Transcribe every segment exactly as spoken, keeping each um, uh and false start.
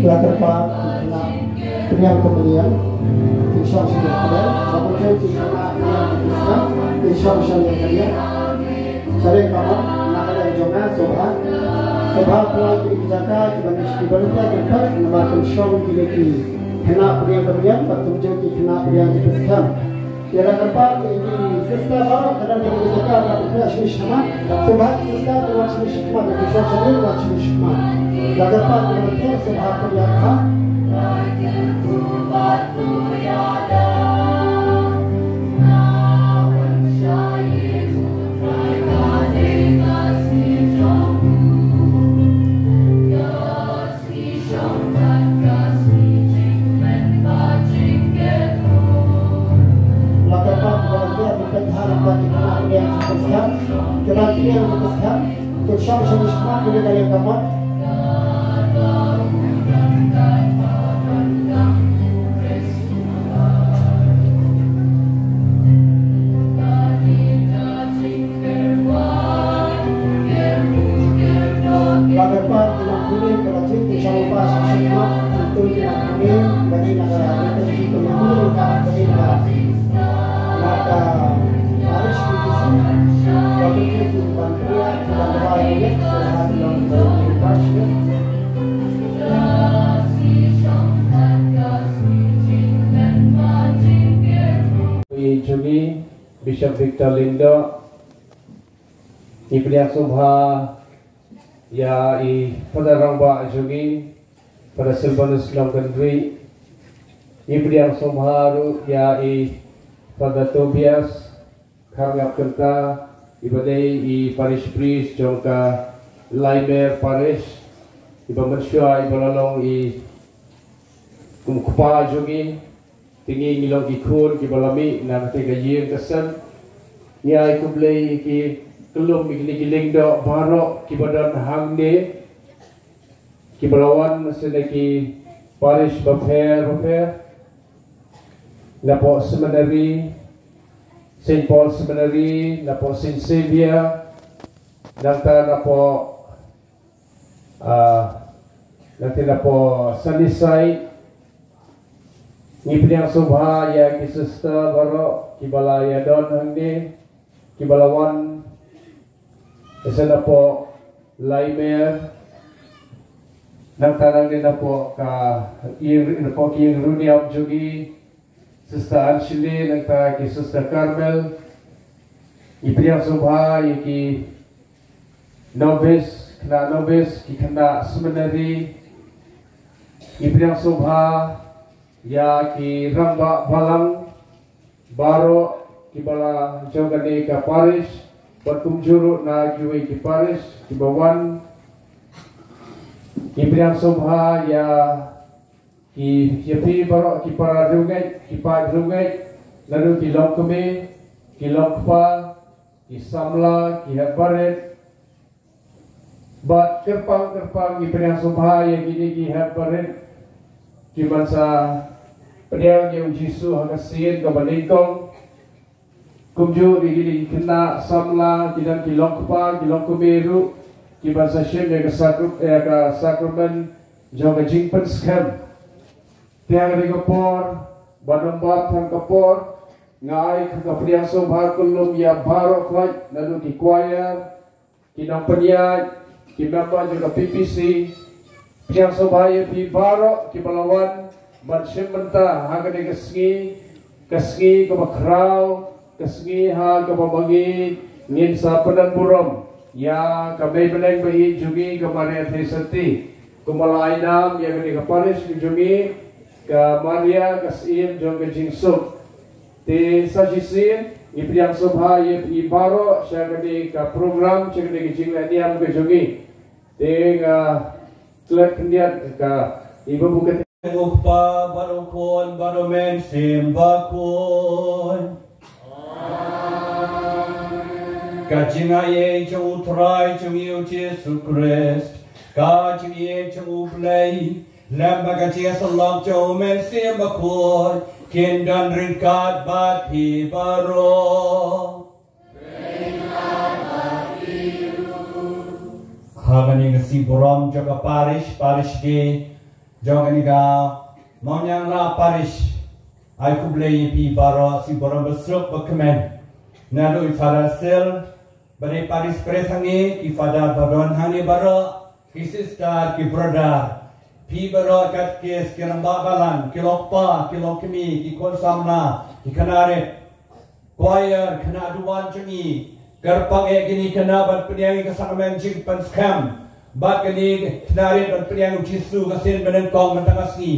Kyrpad, pdiang kumne, ki shong sha pdiang, ba pynjur ki khynnah pdiang ki pdiang, ki shong sha pdiang. Sha pdiang ka mon, na ka liang jong nga, sngewbha. Sngewbha pynlait ki jaka, ki ban, ki ban pdiang ki pdiang, namar kin shong kine ki khynnah pdiang ki pdiang, bad kumjuh ki khynnah pdiang ki pdiang. Ïa la kyrpad ïa ki sister baroh, ka don ka jaka ba ki pdiang shane shakhmat. Sngewbha ki sister, ki wan shane shakhmat, ki shong shane, wan shane shakhmat. La kyrpad ïa ki sister, sngewbha pdiang ha. Ïa jong ngi, Bishop Victor Lyngdoh, ngi pdiang sngewbha ïa i Father Rangbah jong ngi, Father Silvanus Longkynrih, ngi pdiang sngewbha ruh ïa i Father Tobias Kharngap Kynta, iba dei i Parish Priest jong ka Laimer Parish, iba mynshuwa iba la long i kum u kpa jong ngi, te ngi ngi long ki khun kiba la mih na kata ka ïing ka sem. Ngi ai khublei ïa ki khyllung ïa kine ki Lyngdoh baroh kiba don hangne, kiba la wan sha ki parish bapher bapher, napoh seminary, Saint Paul Seminary, napoh Saint Xavier, nangta napoh, ah, nangta napoh Sunnyside. Ngi pdiang sngewbha ïa ki sister baroh kiba la ïadon hangne, kiba la wan sha napoh Laimer, nangta nangne napoh ka ïing, napoh ki ïing riewniam jong ngi, Sister Anjali, nangta ki Sister Carmel. Ngi pdiang sngewbha ïa ki novice, khynnah novice, ki khynnah seminary. Ngi pdiang sngewbha ïa ki rangbah balang baroh kiba la jong kane ka parish, bad kumjuh ruh na kiwei ki parish kiba wan. Ngi pdiang sngewbha ïa ki, ïa phi baroh ki para riewngeit, ki paid riewngeit, naduh ki longkmie, ki longkpa, ki samla, ki hep barit, bad kyrpang kyrpang ngi pdiang sngewbha ïa kine ki hep barit kiban sa pdiang ïa u Jisu ha ka sien kaba nyngkong. Kumjuh ïa kine ki khynnah samla, ki don ki longkpa, ki longkmie ruh kiban sa shim ïa ka sakra-, ïa ka sakramen jong ka jingpynskhem. Te ha kane ka por, bad ym bad tang ka por, nga ai ka pdiang sngewbha khublei ïa baroh khoit, naduh ki choir, ki nongpynïaid, ki member jong ka P P C, pdiang sngewbha ïa phi baroh kiba la wan ban shim bynta ha kane ka sngi, ka sngi kaba khraw, ka sngi ha kaba ma ngi ngin sa pyndonburom ïa ka mei bneng ba ïeit jong ngi ka Maria Theisotti, kumba la ai nam ïa kane ka parish jong ngi ka Maria ka Syiem jong ka Jingsuk. Te sa shisien ngi pdiang sngewbha ïa phi baroh sha kane ka program, sha kane ka jingleh niam ka jong ngi. Te nga klet khyndiat ka i ba buka te. U Kpa bad u Khun bad u Mynsiem Bakhuid. Ka jingaiei jong u Trai jong ngi u Jisu Khrist, ka jingaiei jong u Blei, lem bad ka jingïasyllok jong u Mynsiem Bakhuid, kin don ryngkat bad phi baroh. Ha kane ka sngi burom jong ka parish, parish day jong kane ka Mawniangla parish. Ai khublei ïa phi baroh, sngi burom basuk bakmen. Naduh i Father Sil, ba dei parish priest hangne, ki Father ba don hangne baroh, ki sister, ki brother, phi baroh, katkis, ki rangbah balang, ki longkpa, ki longkmie, ki khun samla, ki khynnah rit, choir, khynnah duwan jong ngi, kyrpang eh kine khynnah ban pynïaid ïa ka sakramen jingpynskhem bad kine khynnah rit ban pynïaid ïa u Jisu ka sien banyngkong mynta ka sngi.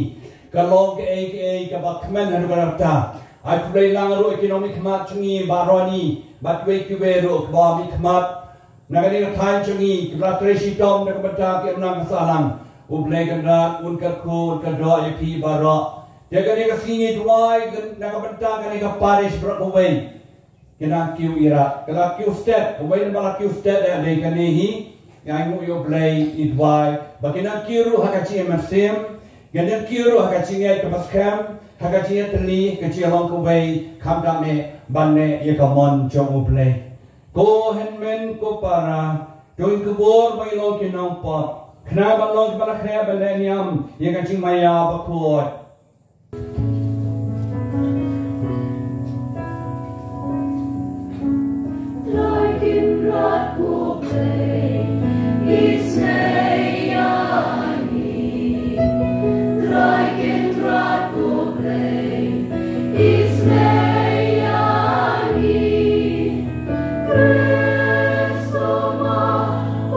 Ka long kaei kaei kaba kmen haduh katta. Ai khublei lang ruh ïa ki nongmihkhmat jong ngi, Bah Ronnie bad kiwei kiwei ruh kiba mihkhmat na kane ka thaiñ jong ngi, kiba la trei shitom na ka bynta ki imlang ki sahlang. U Blei Kynrad un kyrkhu un kyrdoh ïa phi baroh. Te kane ka sngi ngi duwai na ka bynta kane ka parish baroh kawei. Ki nang kiew ïarap, ki la kiew stet, kawei na ba la kiew stet ïa dei kane hi. Ngi ainguh ïa u Blei, ngi duwai ba ki nang kiew ruh ha ka jingïeit mynsiem, ki nang kiew ruh ha ka jingïeit kaba skhem, ha ka jingïeit tylli, ka jinglong kawei, khamtam eh ban leh ïa ka mon jong u Blei. Ko hynmen ko para, to ngin kyrkhu ba ngin long ki nongpop, khnang ban long kiba la khreh ban leh niam ïa ka jingmaïa bakhuid. Trai Kynrad ko Blei, isynei ïa ngi. Trai Kynrad ko Blei, isynei ïa ngi. Khrist ma, o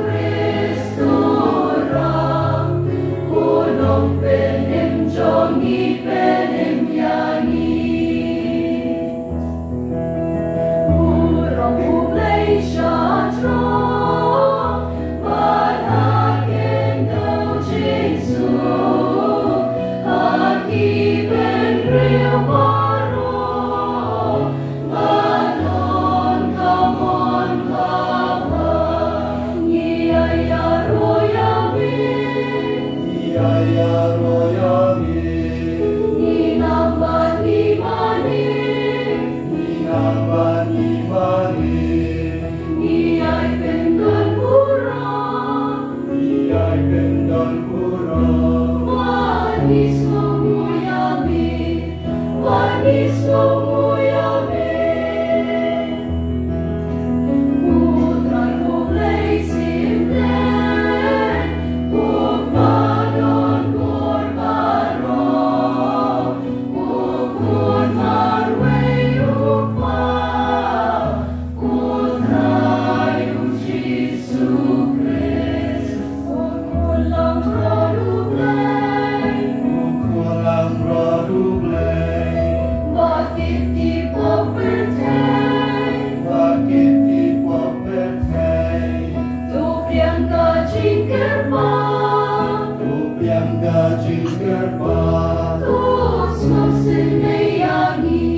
Khrist, o Ram, ko Nongpynim jong ngi, pynim ïa ngi. Burom U Blei sha jrong, bad ha khyndew jingsuk, ha ki bynriew baroh. Ba don ka mon kaba ngi ïa ïaroh ïa me. Ngi ïa ïaroh ïa me. Ngi nam bad ngi mane. Ngi nam bad ngi mane. Ngi ïai pyndon burom. Ngi ïai pyndon burom. Ba ngi sngewnguh ïa me. Ba ngi sngewnguh ïa me. U Trai U Blei Syiem, u Kpa don bor baroh, u Khun marwei, u Kpa, u Trai U Jisu Khrist. U Khun langbrot U Blei. U Khun langbrot U Blei. Ba kit ki pop pyrthei. Ba kit ki pop pyrthei. To pdiang ka jingkyrpad. To pdiang ka jingkyrpad. To sngewsynei ïa ngi.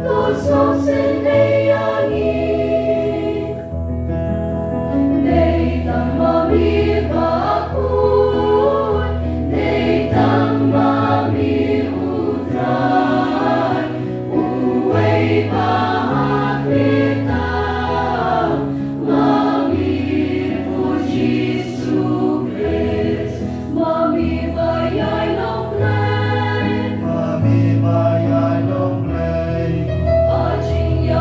To sngewsynei ïa ngi. Dei tang ma me bakhuid, dei tang ma me U Trai, uwei ba ha khlieh tam, ma me U Jisu Khrist. Ma me ba ïai long Blei. Ma me ba ïai long Blei. Ba jingïa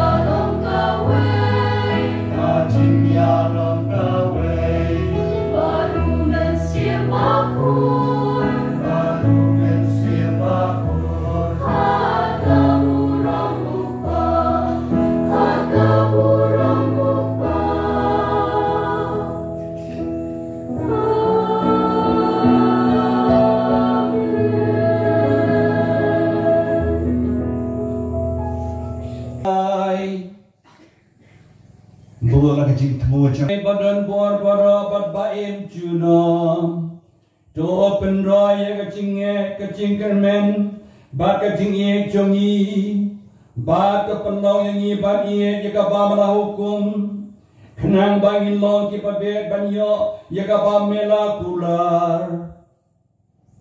baroh bad ba im junom. To pynroi ïa ka jingngeit, ka jingkyrmen bad ka jingïeit jong ngi, bad to pynlong ïa ngi ban ïeit ïa kaba me la hukum, khnang ba ngin long kiba bit ban ïoh ïa kaba me la kular.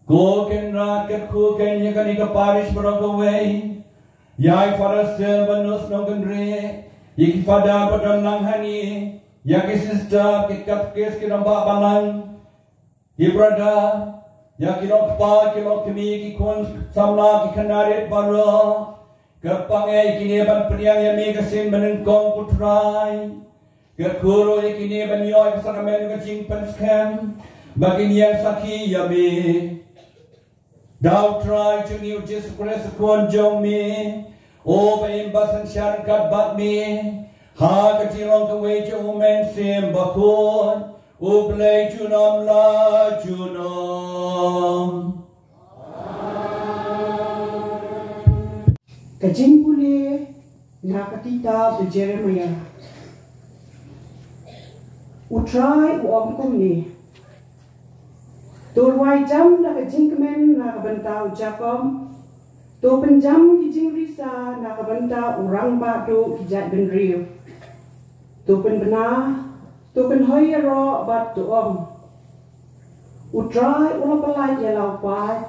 Ko Kynrad, kyrkhu kein ïa kane ka parish baroh kawei, ïa i Father Sir Banus Nongkynrih, ïa ki Father ba don lang hangne, ïa ki sister, ki katekist, ki rangbah balang, ki brother, ïa ki longkpa, ki longkmie, ki khun samla, ki khynnah rit baroh. Kyrpang ïa kine ban pdiang ïa me ka sien banyngkong, ko Trai. Kyrkhu ruh ïa kine ban ïoh ïa ka sakramen ka jingpynskhem, ba kin ïeng sakhi ïa me. Da U Trai jong ngi U Jisu Khrist U Khun jong me, uba im bad synshar ryngkat bad me ha ka jinglong kawei jong U Mynsiem Bakhuid, U Blei junom la junom. Ka jingpule na ka kitab u Jeremiah. U Trai u ong kumne: To rwai jam da ka jingkmen na ka bynta u Jakob, to pynjam ki jingrisa na ka bynta u rangbah duh ki jaitbynriew. To pynbna, to pynhoi ïaroh bad to ong: U Trai u la pyllait ïa la u paid,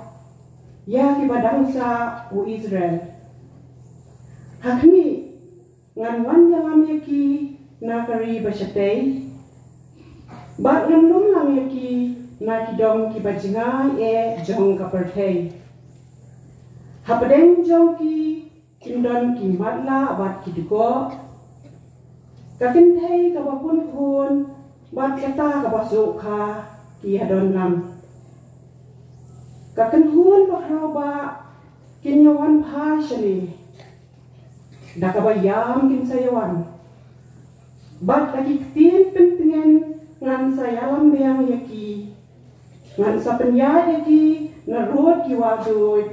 ïa kiba dang sah, u Israel. Ha khmih, ngan wan ïalam ïa ki na ka ri ba shatei, bad ngan lum lang ïa ki na ki dong kiba jngai eh jong ka pyrthei. Hapdeng jong ki kin don ki matlah bad ki dkoh, ka kynthei kaba punkhun bad kata kaba suk kha ki ïadon lang. Ka kynhun bakhraw bah kin ïawan phai shane, da kaba ïam kin sa ïawan. Bad da ki ktien pyntngen ngan sa ïalam biang ïa ki. Ngan sa pynïaid ïa ki na rud ki wahduid,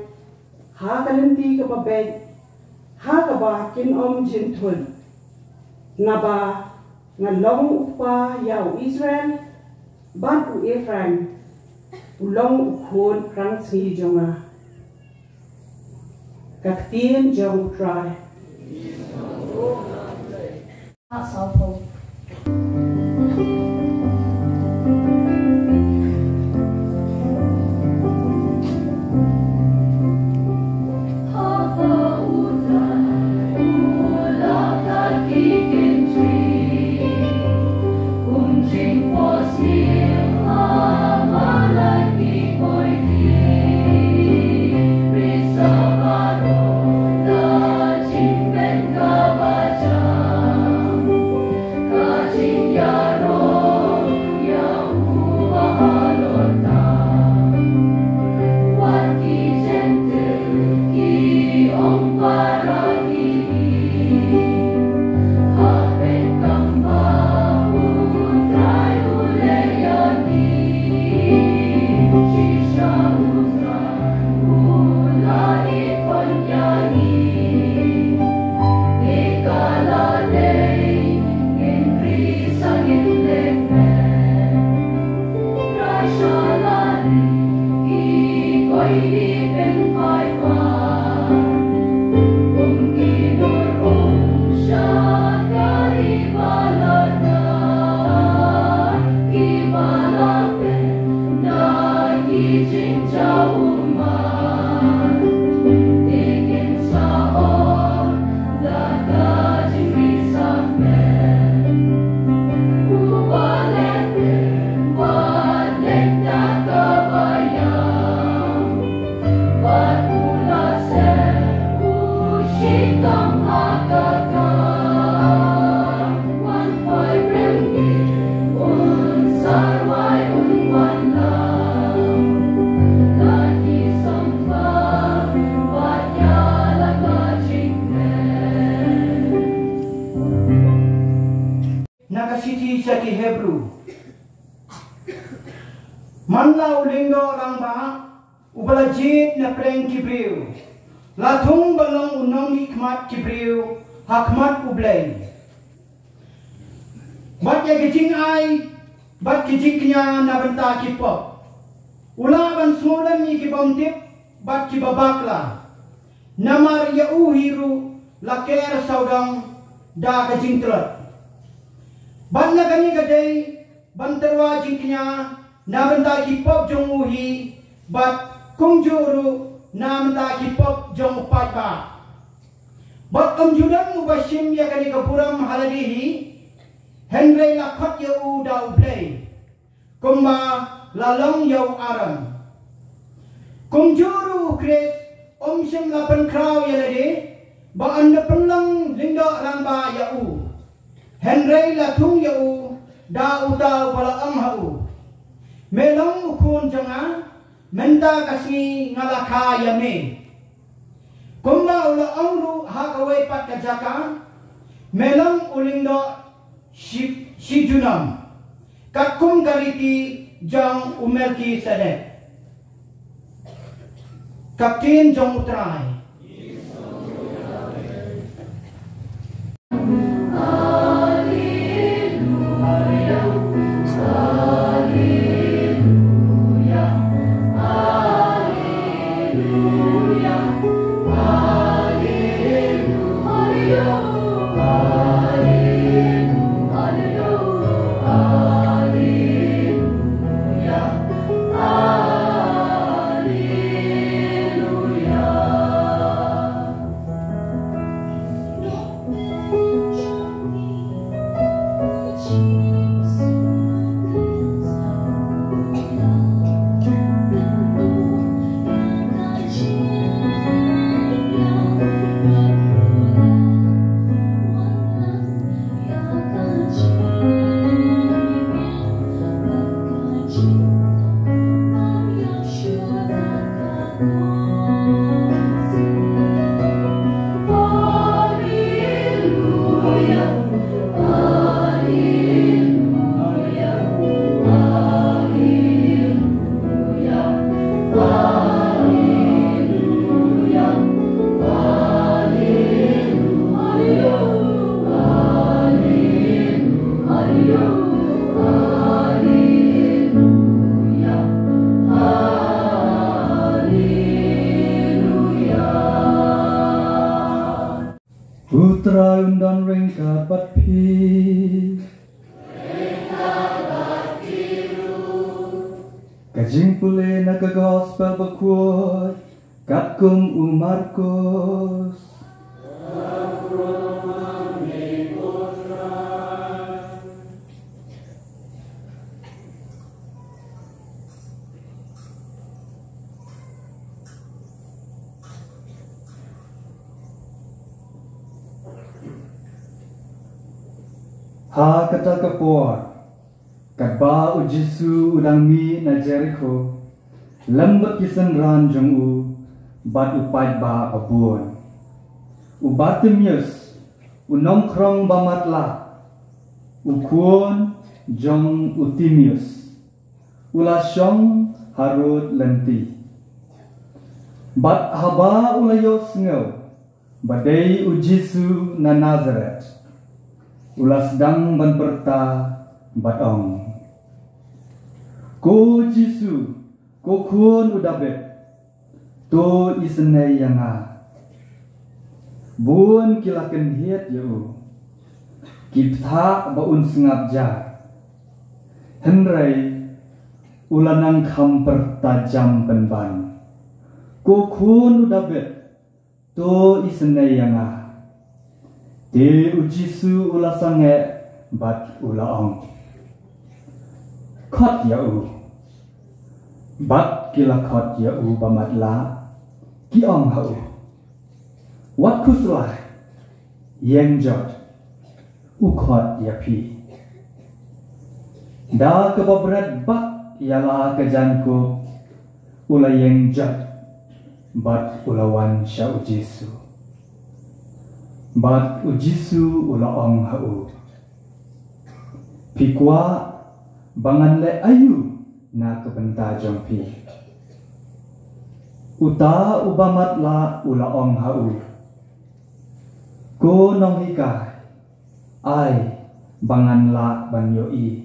ha ka lynti kaba beit, ha kaba kin ym jynthut. Naba nga long u kpa ïa u Israel, bad u Ephraim u long u khun rang sngi jong nga. Ka ktien jong U Trai. Na ka shithi sha ki Hebru. Man la u lyngdoh rangbah uba la jied na pdeng ki briew la thung ban long u nongmihkhmat ki briew ha khmat U Blei. Bad ïa ka jingai bad ki jingkñia na bynta ki pop. U lah ban sngewlem ïa ki bym tip bad ki babakla. Namar ïa u hi ruh la ker sawdong da ka jingtlot. Bad na kane ka dei ban tyrwa jingkñia na bynta ki pop jong u hi, bad kumjuh ruh na bynta ki pop jong u paidbah. Bad ym ju don uba shim ïa kane ka burom ha lade hi, hynrei la khot ïa u da U Blei, kumba la long ïa u Aaron. Kumjuh ruh u Khrist um shym la pynkhraw ïa lade ba un da pynlong lyngdoh rangbah ïa u. Hynrei la thung ïa u da uta uba la ong ha u, me long u khun jong nga, mynta ka sngi nga la kha ïa me. Kumba u la ong ruh ha kawei pat ka jaka, me long u lyngdoh shi, shi junom, katkum ka riti jong u Melkisedek. Ka ktien jong U Trai. U Trai un don ryngkat bad phi. Ka jingpule na ka Gospel bakhuid katkum u Markos. Ha kata ka por, katba u Jisu u dang mih na Jerikho, lem bad ki synran jong u bad u paidbah babun. U Bartimius, u nongkhrong ba matlah, u khun jong u Timius, u la shong harud lynti. Bad haba u la ïohsngew ba dei u Jisu na Nasaret, u la sdang ban pyrta bad ong, Ko Jisu, ko khun u Dabid, to isynei ïa nga. Bun ki la kynhied ïa u, ki bthah ba un sngap jar. Hynrei u la nang kham pyrta jam pynban, Ko khun u Dabid, to isynei ïa nga. Te u Jisu u la sangeh bad u la ong, Khot ïa u. Bad ki la khot ïa u ba matlah, ki ong ha u, Wat khuslai, ïeng jot, u khot ïa phi. Da kaba bret bak ïa la ka jaiñkup, u la ïeng jot bad u la wan sha u Jisu. Bad u Jisu u la ong ha u, Phi kwah ba ngan leh aïu na ka bynta jong phi? Uta uba matlah u la ong ha u, Ko nonghikai, ai ba ngan lah ban ïohi.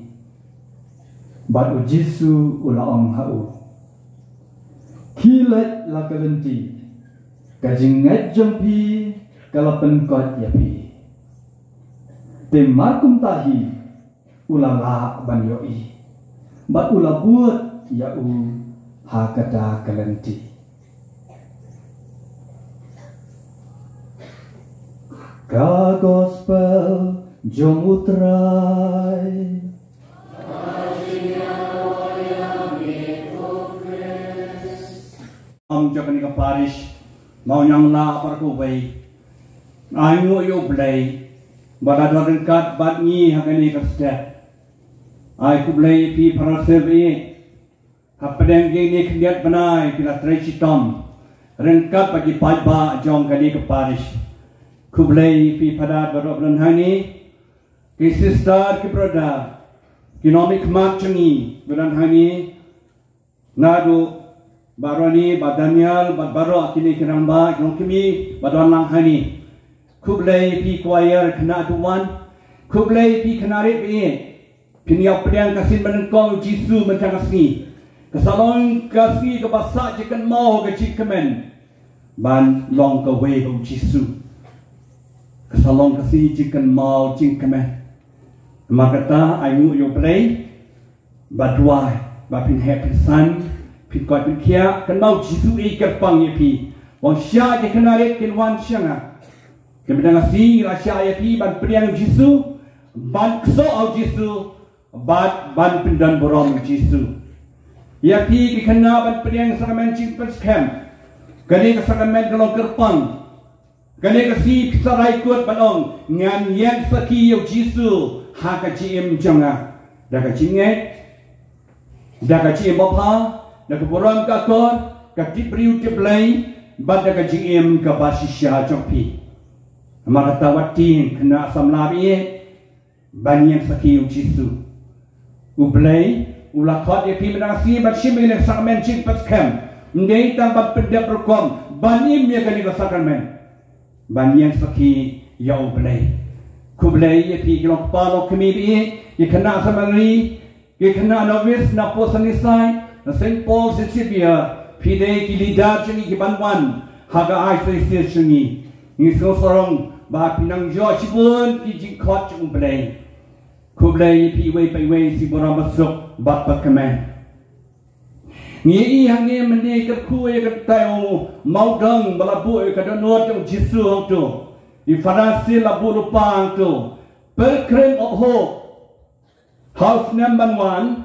Bad u Jisu u la ong ha u, "Khie leit la ka lynti, ka jingngeit jong phi ka la pynkoit ïa phi." Te markumta hi u la lah ban ïohi, bad u la bud ïa u ha kata ka lynti. Ka Gospel jong u Trai. Ong jong kane ka parish, Mawniang la par ko wei. Ai nguh ïa u Blei ba la don ryngkat bad ngi ha kane ka step. Ai khublei phi para sir, hapdeng kine khyndiat bnai phi la trei shitom ryngkat bad ki paidbah jong kane ka parish. Khublei phi Phadar baroh ba don hangne, ki sister ki brother, ki nongmihkhmat jong ngi ba don hangne, naduh Bah Ronnie, Bah Daniel, bad baroh kine ki rangbah, ki nongkmie ba don lang hangne. Khublei phi choir khynnah duwan. Khublei phi khynnah rit ba ïeit. Phin ïa pdiang ka sien banyngkong u Jisu mynta ka sngi. Ka sa long ka sngi kaba sah jingkynmaw ka jingkmen ban long kawei bad u Jisu. Ka sa long ka sngi jingkynmaw jingkmen. Namar kata ai nguh ïa u Blei ba duwai ba phin heh phin san, phin koit phin khiah, kynmaw u Jisu u kyrpang ïa phi. Wan shah ïa ki khynnah rit kin wan sha nga. Te mynta ka sngi ngi la shah ïa phi ban pdiang u Jisu, ban ksoh ha u Jisu, bad ban pyndonburom u Jisu. Ïa phi ki khynnah ban pdiang sakramen jingpynskhem. Kane ka sakramen ka long kyrpang. Kane ka sngi phi sa rai kut ban ong, ngan ïeng sakhi ïa u Jisu ha ka jingim jong nga. Da ka jingngeit, da ka jingim babha, da ka burom ka akor, ka tip briew tip Blei, bad da ka jingim kaba shisha jong phi. Namar kata wat tieng khynnah samla ba ïeit, ban ïeng sakhi ïa u Jisu. U Blei u la khot ïa phi mynta ka sngi ban shim ïa kane ka sakramen jingpynskhem. Ym dei tang ban pyndep rukom ban im ïa kane ka sakramen, ban ïeng sakhi ïa u Blei. Khublei ïa phi ki long kpa long kmie ba ïeit, ki khynnah seminary, ki khynnah novice na Port Sunnyside, na Saint Paul, Saint Xavier, phi dei ki leader jong ngi ki ban wan ha ka I C C jong ngi. Ngi sngewsarong ba phi nang ïoh shibun ki jingkhot jong u Blei. Khublei ïa phi iwei pa iwei, shi burom basuk bad bakmen. Ngi ïohi hangne mynne kyrkhu ïa ka kynthei u Mawdong ba la buh ïa ka dohnud jong u Jisu hangto. I Father Seal la buh lypa hangto. Pilgrim of Hope. Ha u snem ban wan,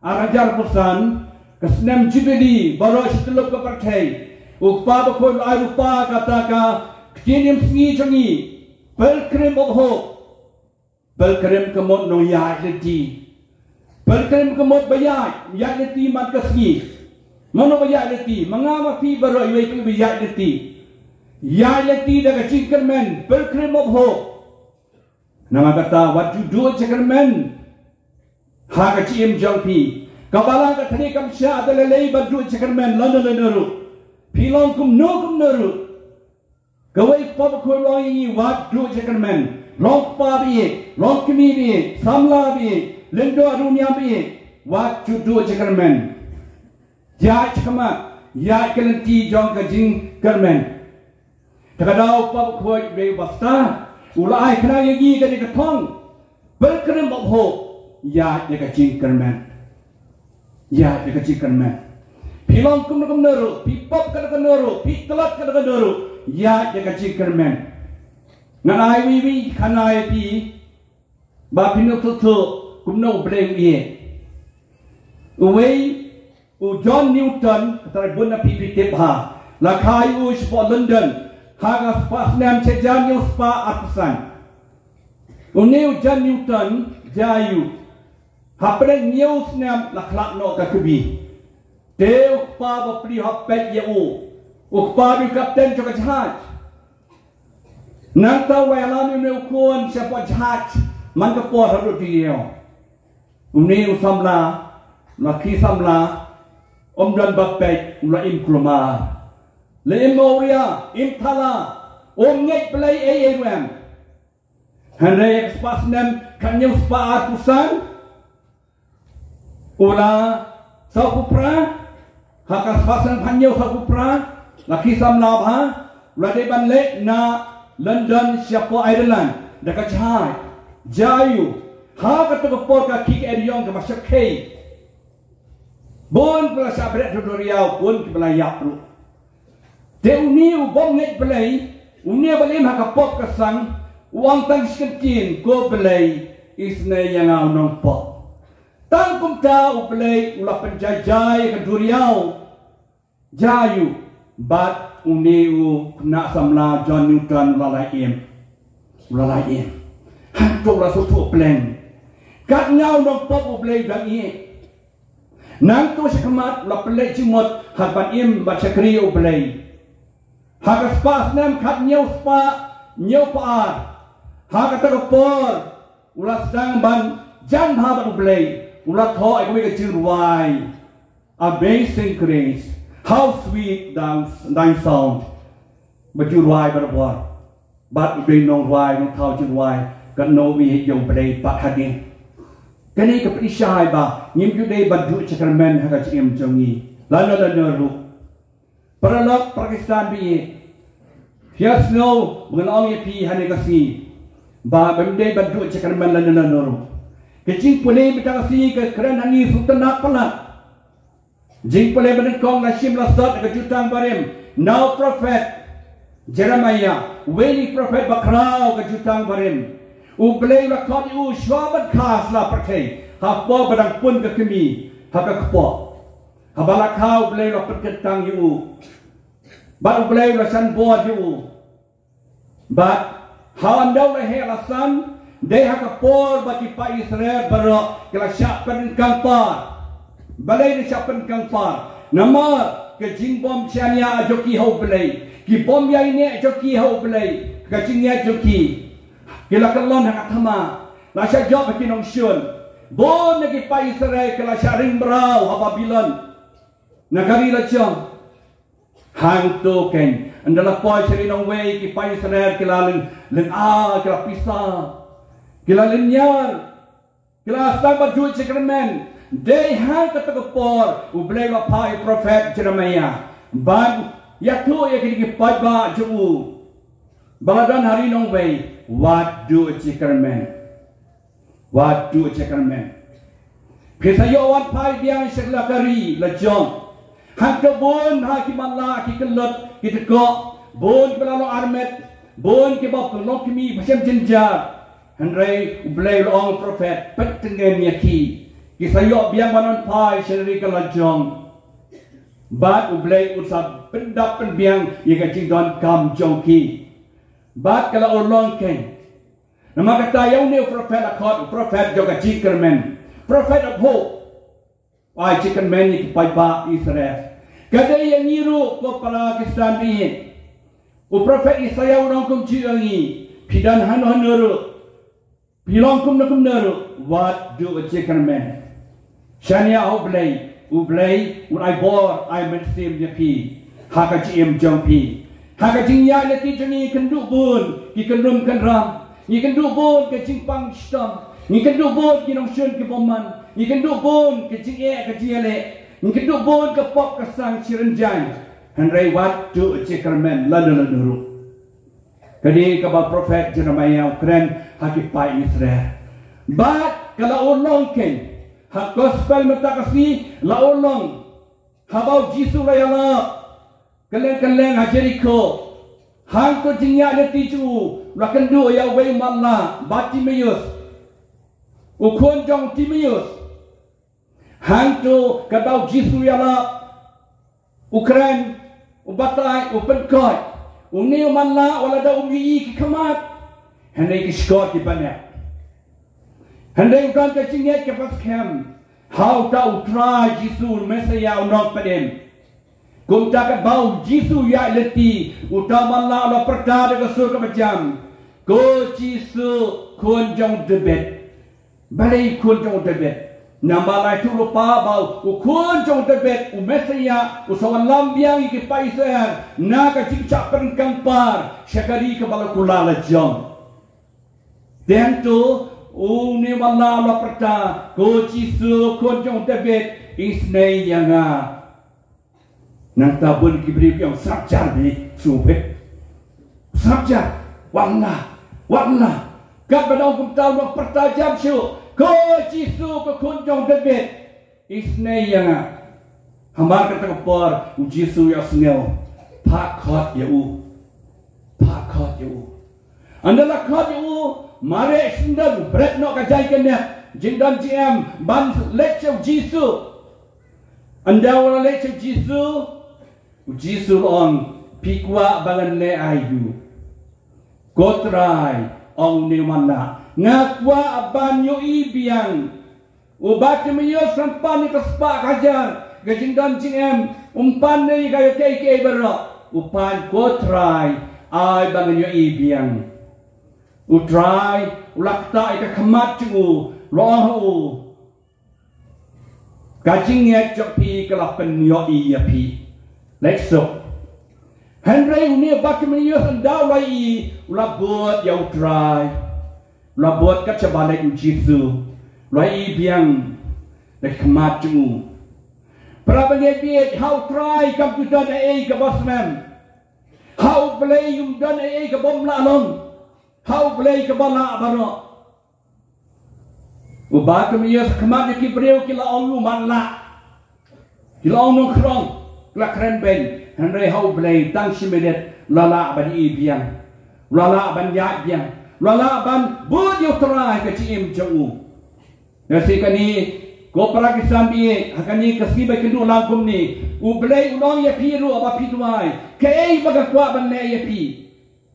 ar hajar arphew san, ka snem Jubilee baroh shi tyllup ka pyrthei, u Kpa Bakhuid u la ai lypa kata ka ktien im sngi jong ngi, Pilgrim of Hope. Pilgrim ka mut nongïaid lynti. Pilgrim ka mut ba ïaid, ïaid lynti man ka sngi. Mano ba ïaid lynti? Ma nga ma phi baroh iwei pa iwei ba ïaid lynti. Ïaid lynti da ka jingkyrmen, Pilgrim of Hope. Namar kata wat ju duh jingkyrmen ha ka jingim jong phi. Ka Balang ka thane kam shah da lei lei ban duh jingkyrmen lano lano ruh. Phi long kumno kumno ruh, kawei u Kpa Bakhuid u ong ïa ngi wat duh jingkyrmen. Long kpa ba ïeit, long kmie ba ïeit, samla ba ïeit, lyngdoh runiam ba ïeit, wat ju duh jingkyrmen. Ïaid shakhmat, ïaid ka lynti jong ka jingkyrmen. Te ka daw u Kpa Bakhuid u dei uba stad, u la ai khnang ïa ngi kane ka thong, Pilgrim of Hope, ïaid ïa ka jingkyrmen. Ïaid ïa ka jingkyrmen. Phi long kumno kumno ruh, phi pop katno katno ruh, phi tlot katno katno ruh, ïaid ïa ka jingkyrmen. Ngan ai wi wi khana ïa phi, ba phin ïoh tip kumno u Blei u ïeit. Uwei u John Newton, ka trai bun na phi phi tip ha, la kha ïa u shapoh London ha ka spah snem shi hajar hynñiew spah arphew san. Une u John Newton, jia ïa u, hapdeng hynñiew snem la khlad noh ka kbi. Te u kpa bapli u hap peit ïa u, u kpa ba u kapten jong ka jahaj. Nangta u wan ïalam ïa une u khun shapoh jahaj man ka por haduh dei ïa u. Une u samla, u la khie samla, um don ba peit, u la im kulmar. La im awria, im thala, um ngeit Blei ei ei ruh em. Hynrei ha ka spah snem khathynñiew spah arphew san, U la sawphew phra, ha ka spah san phew hynñiew sawphew phra, la khie samla bha, u la dei ban leit na London shapoh Ireland, da ka jahaj. Jia aiu, ha kata ka por ka khie ka eriong kaba shyrkhei. Bun ki ba la shah bret ha duriaw, bun ki ba la ïap ruh. Te une u bym ngeit Blei, une ba la im ha ka pop ka sang, u ong tang shi kyntien, ko Blei, isynei ïa nga u nongpop. Tang kumta u Blei u la pynjai jai ïa ka duriaw. Jia aiu, bad une u khynnah samla John Newton u la lait im. U la lait im. Hangto u la sngewthuh pleng. Katno u nongpop u Blei u dang ïeit. Nangto shakhmat u la pynleit jingmut ha ban im bad shakri ïa u Blei. Ha ka spah snem khathynñiew spah hynñiewphew ar. Ha kata ka por u la sdang ban jan bha bad u Blei. U la thoh ïa kawei ka jingrwai. Amazing grace, how sweet thou, thy sound. Ba ju rwai barabor. Bad u dei nongrwai, nongthaw jingrwai, katno ngi ïeit ïa u Blei bad hadien. Kane ka pynshai ba ngim ju dei ban duh sakramen ha ka jingim jong ngi. Lano lano ruh. Paralok, para Khristan ba ïeit. Phi ïohsngew ba nga la ong ïa phi ha kane ka sngi ba ngim dei ban duh sakramen lano lano ruh. Ka jingpule mynta ka sngi ka kren ha ngi sngewtynnat palat. Jingpule ba nyngkong la shim la sot ka jutang barim na u prophet Jeremiah, uwei u prophet ba khraw ka jutang barim. U Blei u la khot ïa u shuwa ban kha sla pyrthei, ha por ba dang pun ka kmie ha ka kpoh. Haba la kha u Blei u la pynkyntang ïa u. Bad u Blei u la shan bor ïa u. Bad ha ynda u la heh la san, dei ha ka por ba ki paid Israel baroh ki la shah pynryngkang par. Balei ki shah pynryngkang par? Namar ka jingbym shaniah jong ki ha u Blei, ki bym ïaineh jong ki ha u Blei, ka jingngeit jong ki, ki la kyllon ha ka thma, la shah jop ha ki nongshun. Bun na ki paid Israel ki la shah ring mraw ha Babilon, na ka ri lajong. Hangto keiñ, ynda la poi sha ri nongwei, ki paid Israel ki la lyngngoh, ki la pisa, ki la lynñiar, ki la sdang ban duh sakramen. Dei ha kata ka por u Blei u la phah ïa u prophet Jeremiah ban ïathuh ïa kine ki paidbah jong u ba la don ha ri nongwei, wat duh sakramen. Wat duh sakramen. Phi sa ïoh wan phai biang sha la ka ri lajong. Hangto bun ha ki matlah, ki kyllut, ki tkoh, bun ki ba la long armet, bun ki ba long kmie ba shem jynjar. Hynrei u Blei u la ong u prophet, peit tyngen ïa ki. Ki sa ïoh biang ban wan phai sha ri ka lajong. Bad u Blei un sa pyndap pynbiang ïa ka jingdonkam jong ki. Bad ka la urlong keiñ. Namar kata ïa une u prophet la khot u prophet jong ka jingkyrmen. Prophet of hope. Ai jingkyrmen ïa ki paidbah Israel. Ka dei ïa ngi ruh ko para Khristan ba ïeit. U prophet Isaiah u ong kumjuh ïa ngi. Phi don hano hano ruh, phi long kumno kumno ruh, wat duh jingkyrmen. Shaniah ha u Blei, u Blei un ai bor, ai mynsiem ïa phi ha ka jingim jong phi. Ha ka jingïaid lynti jong ngi ngi kynduh bun ki kynrum kynram, ngi kynduh bun ka jingpang shitom, ngi kynduh bun ki nongshun ki bymman, ngi kynduh bun ka jingeh ka jingïaleh, ngi kynduh bun ka pop ka sang shi rynjang. Hynrei wat duh jingkyrmen lano lano ruh. Ka dei kaba u prophet Jeremiah u kren ha ki paid Israel. Bad ka la urlong keiñ ha gospel mynta ka sngi, la urlong haba u Jisu u la ïalap kylleng kylleng ha Jerikho. Hangto jingïaid lynti jong u la kynduh ïa uwei u matlah Bartimaeus, u khun jong u Timaeus. Hangto katba u Jisu u ïalap, u kren, u batai, u pynkoit. Une u matlah wat la da um ïohi ki khmat, hynrei ki shkor ki bnep. Hynrei u don ka jingngeit kaba skhem ha uta u Trai Jisu, u Messaïah, u Nongpynim. Kumta katba u Jisu u ïaid lynti, uta u matlah u la pyrta da ka sur kaba jam, "Ko Jisu, khun jong u Dabid." Balei khun jong u Dabid? Namar la ïathuh lypa ba u khun jong u Dabid, u Messaïah, u sa wallam biang ïa ki paid Israel na ka jingshah pynryngkang par sha ka ri kaba la kular lajong. Te hangto Une u wanlah u la pyrta, ko Jisu, khun jong u David, isynei ïa nga. Nangta bun ki briew ki ong, sngap jar beit, shu beit. Sngap jar, wanlah, wanlah. Katba u ong kumta u la pyrta jar shuh, ko Jisu, ko khun jong u David, isynei ïa nga. Hamar kata ka por u Jisu u ïohsngew, phah khot ïa u. Phah khot ïa u. Ynda la khot ïa u, mareh shisyndon, bret noh ka jaiñkynduh, jingdon jingem ban leit sha u Jisu. Ynda u la leit sha u Jisu, u Jisu u la ong, phi kwah ba ngan leh aïu? Ko Trai, ong une u wanlah, nga kwah ban ïohi biang. U Bartimaeus um pan ïa ka spah ka hajar, ka jingdon jingem, um pan ïa ka, ïa kaei kaei baroh. U pan, ko Trai, ai ba ngan ïohi biang. U Trai u la ktah ïa ka khmat jong u, u la ong ha u, ka jingngeit jong phi ka la pynïohi ïa phi. Leit suk. Hynrei une u Bartimaeus ynda u la ïohi, u la bud ïa u Trai. U la bud kat shaba leit u Jisu. U la ïohi biang da ka khmat jong u. Para bangeit, ha u Trai kam ju don ei ei kaba snem. Ha u Blei um don ei ei kaba ym lah long. Ha u Blei kaba lah baroh. U Bartimaeus, khmat jong ki briew ki la ong u matlah. Ki la ong nongkhrong, ki la kren beiñ, hynrei ha u Blei tang shi minit u la lah ban ïohi biang. U la lah ban ïaid biang. U la lah ban bud ïa u Trai ha ka jingim jong u. Lehse kane, ko para Khristan baieit, ha kane ka sngi ba kynduh lang kumne, u Blei un ong ïa phi ruh haba phi duwai, kaei ba nga kwah ban leh ïa phi.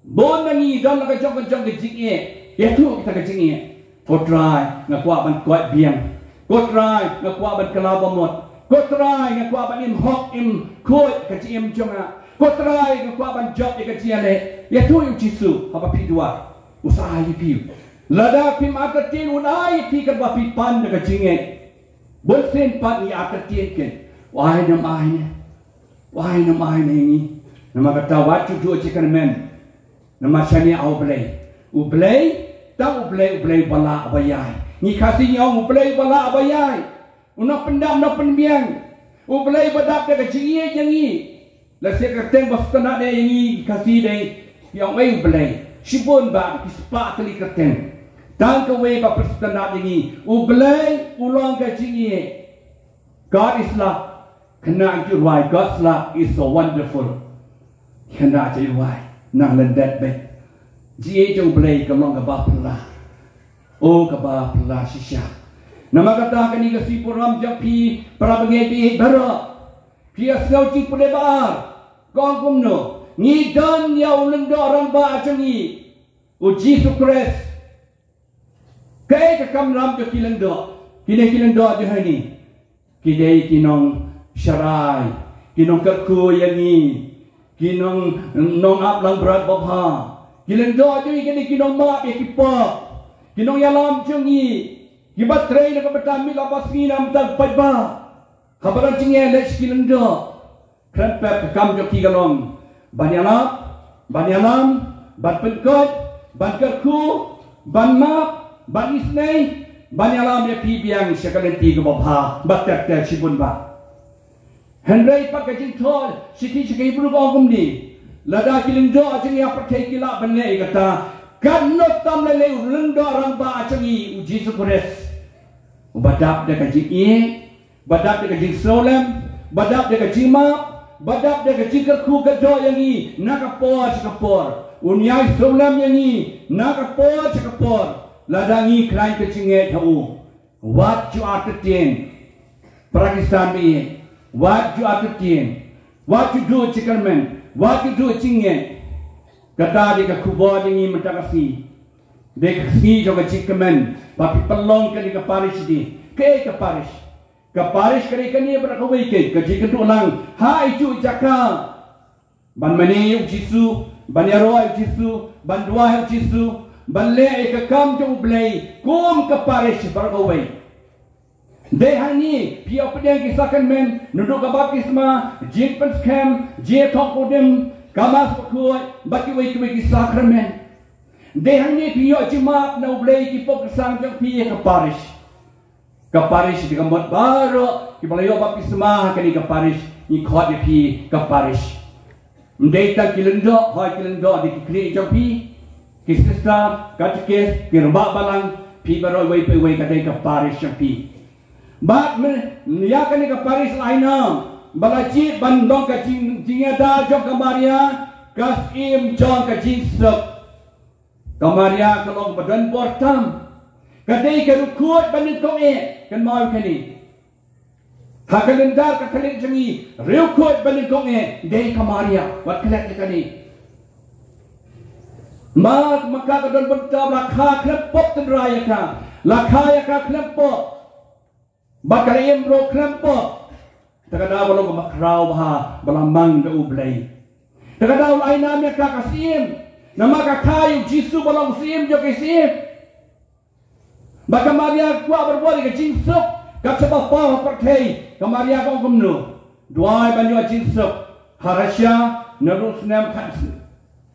Bun na ngi don la ka jong ka jong ka jingeh. Ïathuh kita ka jingeh. Ko Trai, nga kwah ban koit biang. Ko Trai, nga kwah ban kylla bamut. Ko Trai, nga kwah ban im hok im khuid ka jingim jong nga. Ko Trai, nga kwah ban jop ïa ka jingïaleh. Ïathuh ïa u Jisu haba phi duwai. U sa ai ïa phi. Lada phim artatien, un ai ïa phi katba phi pan da ka jingngeit. Bun sien pat ngi artatien ken. U ai ne ym ai ne. U ai ne ym ai ne ïa ngi. Namar kata wat ju duh jingkyrmen. Namar shane ha u Blei. U Blei, tang u Blei, u Blei uba lah uba ïai. Ngi Khasi ngi ong u Blei uba lah uba ïai. U nongpyndap nongpynbiang. U Blei uba dap da ka jingïeit ïa ngi. Lehse ka kyrteng ba sngewtynnat ïa ngi Khasi dei, ngi ong ei u Blei. Shibun bah ki spah tylli kyrteng. Tang kawei ba pynsngewtynnat ïa ngi. U Blei u long ka jingïeit. God is love. Khynnah jong u rwai, God's love is so wonderful. Khynnah jong u rwai, nang lyndet beit. Jingïeit jong u Blei ka long kaba phylla. O kaba phylla shisha. Namar kata kane ka sngi burom jong phi para bangeit baieit baroh. Phi ïa sngew jingpule ba ar. Ka ong kumno? Ngi don ïa u lyngdoh rangbah jong ngi, u Jisu Khrist. Kaei ka kamram jong ki lyngdoh? Kine ki lyngdoh jong ngi ki dei ki nongsharai, ki nongkyrkhu ïa ngi, ki nong, nongap langbrot babha. Ki lyngdoh jong ngi ki dei ki nongmap ïa ki pop, ki nongïalam jong ngi, kiba trei na ka bynta miet la ba sngi na ka bynta paidbah. Haba don jingeh leit sha ki lyngdoh. Kren pep ka kam jong ki ka long ban ïalap, ban ïalam, ban pynkhuid, ban kyrkhu, ban map, ban isynei, ban ïalam ïa phi biang sha ka lynti kaba bha, ba ter ter shibun bah. Hynrei pat ka jingthoh shithi sha ki Hebru ka ong kumne, lada ki lyngdoh jong ngi ha pyrthei ki lah ban leh ïa kata, katno tam lei lei u lyngdoh rangbah jong ngi u Jisu Khrist, uba dap da ka jingïeit, ba dap da ka jingsngewlem, ba dap da ka jingmap, ba dap da ka jingkyrkhu kyrdoh ïa ngi na ka por sha ka por. Un ïai sngewlem ïa ngi na ka por sha ka por lada ngi khlaiñ ka jingngeit ha u. Wat ju artatien. Para Khristan baieit, wat ju artatien. Wat ju duh jingkyrmen, wat ju duh jingngeit. Kata dei ka khubor ïa ngi mynta ka sngi. Dei ka sngi jong ka jingkmen ba phi pynlong kane ka parish dei. Kaei ka parish? Ka parish ka dei kane baroh kawei, ka jingkynduh lang ha iju jaka ban mane ïa u Jisu, ban ïaroh ïa u Jisu, ban duwai ïa u Jisu, ban leh ïa ka kam jong u Blei kum ka parish baroh kawei. Dei hangne phi ïoh pdiang ki sakramen, naduh ka baptisma, jingpynskhem, jingïathoh kudem, ka Mass bakhuid bad kiwei kiwei ki sakramen. Dei hangne phi ïoh jingmap na U Blei ki pop ki sang jong phi ïa ka parish. Ka parish dei ka mut baroh kiba la ïoh baptisma ha kane ka parish, ngi khot ïa phi ka parish. Ym dei tang ki lyngdoh, hooid ki lyngdoh dei ki khlieh jong phi, ki sister, katekis, ki rangbah balang, phi baroh iwei pa iwei ka dei ka parish jong phi. Bad me, ïa kane ka parish la ai nam ba la jied ban long ka jing, jingïada jong ka Maria, ka syiem jong ka jingsuk. Ka Maria ka long ba don bor tam. Ka dei ka riewkhuid banyngkong eh, kynmaw kane. Ha ka lynter Katholik jong ngi, riewkhuid banyngkong eh dei ka Maria. Wat klet ïa kane. Ma, ma ka ka don bynta ba la kha khlem pop tynrai ïa ka. La kha ïa ka khlem pop. Bad ka la im ruh khlem pop. Te ka daw ba long kaba khraw bha ba la mang da U Blei. Te ka daw la ai nam ïa ka ka syiem. Namar ka kha ïa U Jisu ba long u syiem jong ki syiem. Bad ka Maria ka kwah ban buh ïa ka jingsuk, kat shaba paw ha pyrthei, ka Maria ka ong kumno? Duwai ban ïoh jingsuk. Ha Russia, naduh u snem khat,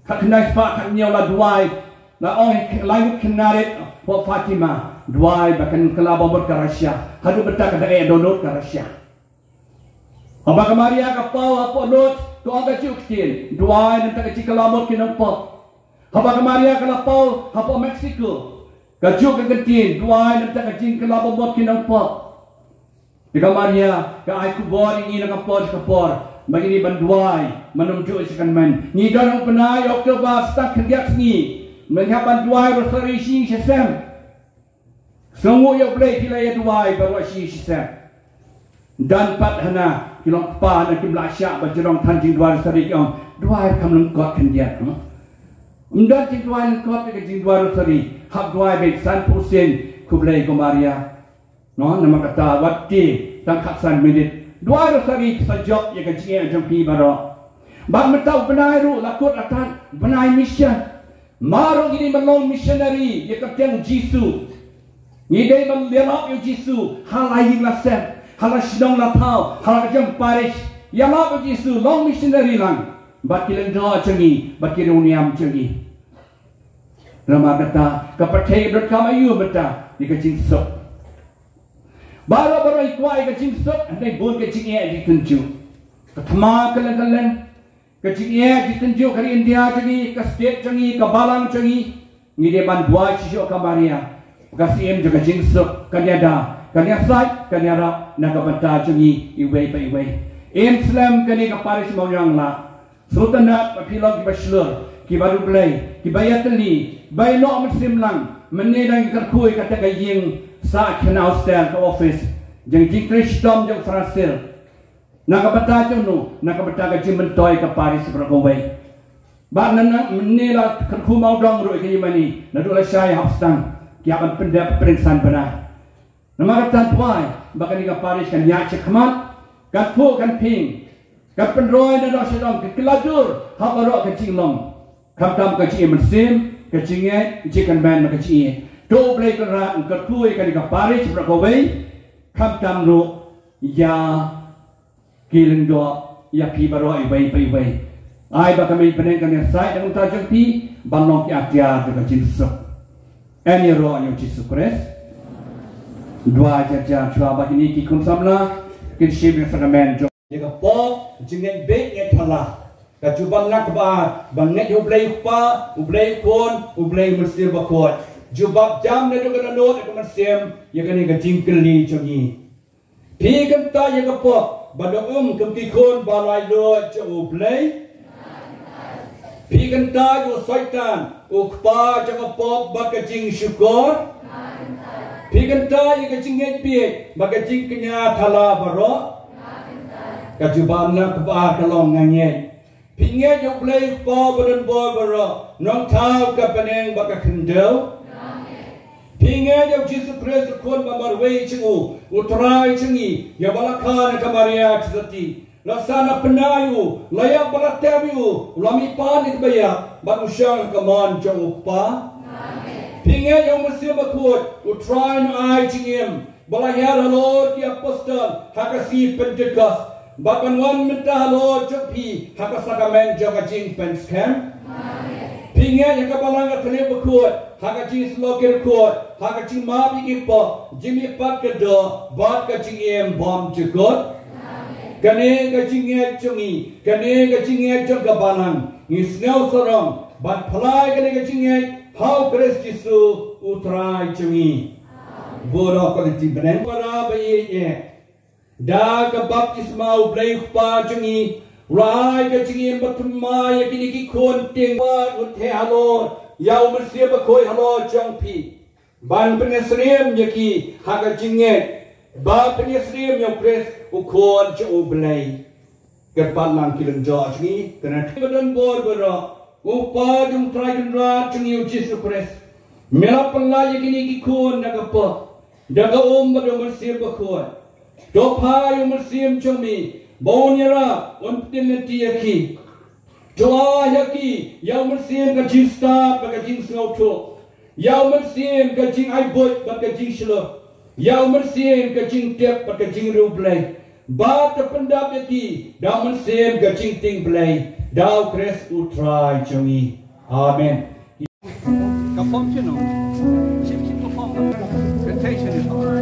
khatkhyndai spah khathynñiew la duwai, la ong lai ngut khynnah rit, hapoh Fatima, duwai ba kan kylla ba mut ka Russia, haduh mynta ka dang eh dohnud ka Russia. Haba ka Maria ka paw hapoh Lourdes, ka ong kajuh ka ktien, duwai na ka bynta ka jingkylla mut ki nongpop. Haba ka Maria ka la paw hapoh Mexico, kajuh ka ktien, duwai na ka bynta ka jingkylla ba mut ki nongpop. Te ka Maria ka ai khubor ïa ngi na ka por sha ka por ba ngin ïa ban duwai, mynta ym ju sha kan men. Ngi don ha u bnai October, sa tang khyndiat sngi, ngin ïa ban duwai rosary shi shisien. Sngewnguh ïa U Blei, phi la ïa duwai baroh shi shisien. Don pat hana ki long kpa na kim lah shah ba jrong than jingduwai rosary, ki ong, duwai kham lyngkot khyndiat, no? Ym don jingduwai lyngkot ïa ka jingduwai rosary. Hap duwai beit sanphew sien, khublei ko Maria. No, namar kata wat te tang khatsan minit. Duwai rosary sa jop ïa ka jingeh jong phi baroh. Bad mynta u bnai ruh la kut artat bnai mission. Mar ruh ngi dei ban long missionary ïa ka kyrteng Jisu. Ngi dei ban ïalap ïa u Jisu ha la ïing la sem, ha la shnong la thaw, ha la ka jong parish. Ïalap ïa u Jisu, long missionary lang. Bad ki lyngdoh jong ngi, bad ki riewniam jong ngi. Namar kata ka pyrthei ka donkam aïu mynta ïa ka jingsuk. Baroh baroh ngi kwah ïa ka jingsuk, hynrei bun ka jingeh jingtynjuh. Ka thma kylleng kylleng. Ka jingeh jingtynjuh ka ri India jong ngi, ka state jong ngi, ka balang jong ngi. Ngi dei ban duwai shisha ka Maria, ka syiem jong ka jingsuk, kan ïada, kan ïasaid, kan ïarap na ka bynta jong ngi iwei pa iwei. Im slem kane ka parish Mawïong la. Sngewtynnat ba phi long kiba shlur, kiba riewblei, kiba ïatylli, ba ïehnoh mynsiem lang. Mynne dang kyrkhu ïa kata ka ïing sah khyndiat, hostel, ka office jong ka jingtrei shitom jong u Francis. Na ka bynta jong no, na ka bynta ka jingmyntoi ka parish baroh kawei. Bad na, na mynne la kyrkhu Mawdong ruh ïa ka ïing mane, naduh lashai hap sdang, ki hap ban pyndep pyrshang bnai. Namar kata duwai ba kane ka parish kan ïaid shakhmat, kan phuh kan phieng, kan pynroi na dong sha dong, kan kylla dur ha baroh ka jinglong. Khamtam ka jingim mynsiem, ka jingngeit, jingkyrmen bad ka jingïeit. To U Blei Kynrad un kyrkhu ïa kane ka parish baroh kawei, khamtam ruh ïa ki lyngdoh, ïa phi baroh iwei pa iwei. Ai ba ka mei bneng kan ïasaid na ka bynta jong phi ban long ki atiar jong ka jingsuk. Yn ïaroh ïa U Jisu Khrist. Duwai jar jar shuwa ba kine ki khun samla kin shim ïa ka sakramen jong, ïa ka pop, jingngeit bieit, ngeit thala. Ka jubab na kaba ar, ba ngeit ïa U Blei U Kpa, U Blei U Khun, U Blei U Mynsiem Bakhuid. Jubab jam naduh ka dohnud ïa ka mynsiem ïa kane ka jingkylli jong ngi. Phi kyntait ïa ka pop ba dang um kum ki khun ba laitluid jong U Blei? Phi kyntait ïa u Soitan, u kpa jong ka pop bad ka jingshukor? Phi kyntait ïa ka jingngeit bieit bad ka jingkñia thala baroh? Ka jubab na kaba ar ka long nga ngeit. Phi ngeit ïa U Blei U Kpa badonbor baroh, Nongthaw ka bneng bad ka khyndew? Phi ngeit ïa U Jisu Khrist, U Khun ba marwei jong u, U Trai jong ngi, ïa ba la kha na ka Maria Theisotti, la sah na pnai u, la ïap bad la tep ïa u, u la mihpat na ki ba ïap, bad u shong ha ka mon jong U Kpa? Phi ngeit ïa U Mynsiem Bakhuid, U Trai u nongai jingim, ba la hiar halor ki apostol ha ka sngi Pentekost, bad ban wan mynta halor jong phi ha ka sakramen jong ka jingpynskhem? Phi Jingngeit ïa ka Balang ka Thylliej Bakhuid, ha ka jingshlur ki riewkhuid, ha ka jingmap ïa ki pop, jingmihpat ka doh, bad ka jingim bymjukut. Kane ka jingngeit jong ngi, kane ka jingngeit jong ka Balang, ngi sngew sarong, bad pynlait kane ka jingngeit, ha u Khrist Jisu, u Trai jong ngi. Bun noh ka lynti bneng. Para ba ïeit, da ka baptisma u Blei u Kpa jong ngi, u la ai ka jingim bathymmai ïa kine ki khun tieng, bad u theh halor ïa u Mynsiem Bakhuid halor jong phi, ban pynïasyriem ïa ki ha ka jingngeit, ba pynïasyriem ïa u Khrist u Khun jong u Blei. Kyrpad lang ki lyngjop jong ngi, kane ka don bor baroh, u Kpa jong u Trai Kynrad jong ngi u Jisu Khrist, me la pynlait ïa kine ki khun na ka pop, da ka um bad u Mynsiem Bakhuid. To phai ïa u Mynsiem jong me, ba un ïarap, un pyntip lynti ïa ki. To ai ha ki ïa u Mynsiem ka jingstad bad ka jingsngewthuh, ïa u Mynsiem ka jingai buit bad ka jingshlur, ïa u Mynsiem ka jingtip bad ka jingriewblei. Bad to pyndap ïa ki da u Mynsiem ka jingtieng Blei, da u Khrist u Trai jong ngi. Amen. Ka form, you know. Shim, shim ka form. Temptation is hard.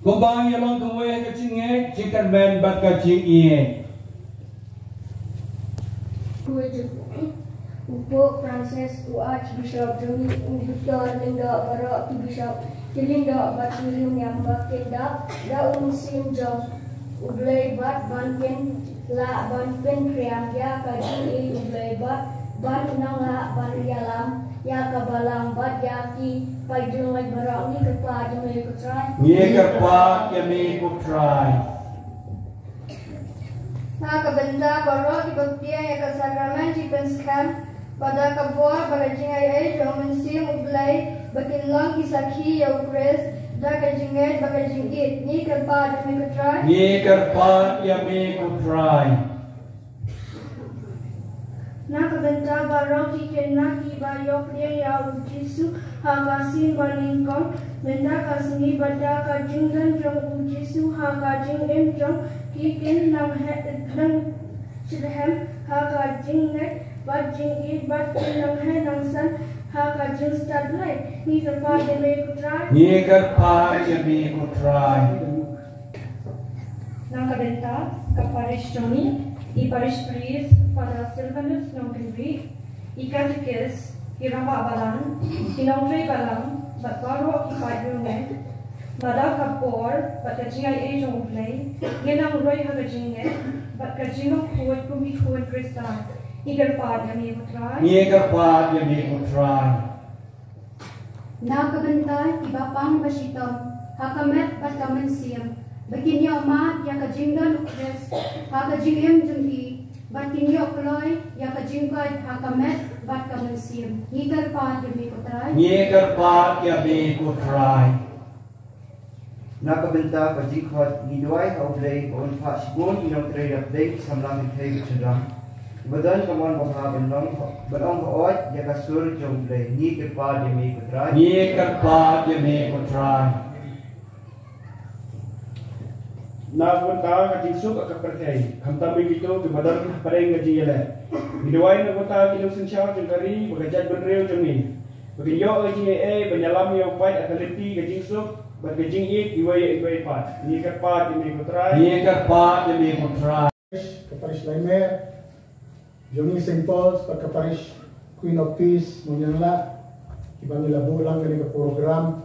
Kumba ngi long kawei ha ka jingngeit, jingkyrmen bad ka jingïeit. Khuid jong u Pope Francis, u Archbishop jong ngi, u Victor, lyngdoh baroh ki bishop, ki lyngdoh bad ki riewniam ba kin dap da u mynsiem jong U Blei bad ban kin lah ban pynphriang ïa ka jingïeit U Blei bad ban nang lah ban ïalam ïa ka balang bad ïa ki paidbah baroh. Ngi kyrpad ïa me ko Trai. Ngi kyrpad ïa me ko Trai. Ha ka bynta baroh kiba pdiang ïa ka sakramen jingpynskhem, bad da ka bor bad ka jingai ei jong u Mynsiem U Blei, ba kin long ki sakhi ïa u Khrist da ka jingngeit bad ka jingïeit. Ngi kyrpad ïa me ko Trai. Ngi kyrpad ïa me ko Trai. Na ka bynta baroh ki khynnah kiba ïoh pdiang ïa u Jisu ha ka sien banyngkong, mynta ka sngi bad da ka jingdon jong u Jisu ha ka jingim jong ki, kin nang he-, nang shitrhem ha ka jingngeit bad jingïeit bad kin nang heh nang san ha ka jingstad Blei. Ngi kyrpad ïa me ko Trai. Ngi kyrpad ïa me ko Trai. Na ka bynta ka parish jong ngi, i parish priest Father Silvanus Nongkynrih, i katekis, i rangbah balang, i nongtrei balang bad baroh ki paid riewngeit, ba da ka bor bad ka jingai ei jong U Blei ngin nang roi ha ka jingngeit bad ka jinglong khuid kum ki khun Khristan. Ngi kyrpad ïa me ko Trai. Ngi kyrpad ïa me ko Trai. Na ka bynta kiba pang ba shitom ha ka met bad ka mynsiem, ba kin ïoh mad ïa ka jingdon u Khrist ha ka jingim jong ki, bad kin ïoh kloi ïa ka jingkoit ha ka met bad ka mynsiem. Ngi kyrpad ïa me ko Trai. Ngi kyrpad ïa me ko Trai. Na ka bynta ka jingkhot ngi duwai ha U Blei ba un phah shibun ki nongtrei da pdeng ki samla kynthei bad shynrang, ba don ka mon babha ban long, ban ong hooid ïa ka sur jong U Blei. Ngi kyrpad ïa me ko Trai. Ngi kyrpad ïa me ko Trai. Na ka bynta ka jingsuk ha ka pyrthei, khamtam ïa kito kiba don hapdeng ka jingïaleh, ngi duwai na ka bynta ki nongsynshar jong ka ri bad ka jaitbynriew jong ngi, ba kin ïoh ka jingaiei ban ïalam ïa u paid ha ka lynti ka jingsuk bad ka jingïeit iwei ïa iwei pat. Ngi kyrpad ïa me ko Trai. Ngi kyrpad ïa me ko Trai. Ka parish Laimer jong ngi, Saint Paul's, bad ka parish Queen of Peace Mawnianglah, kiba ngi la buh lang kane ka program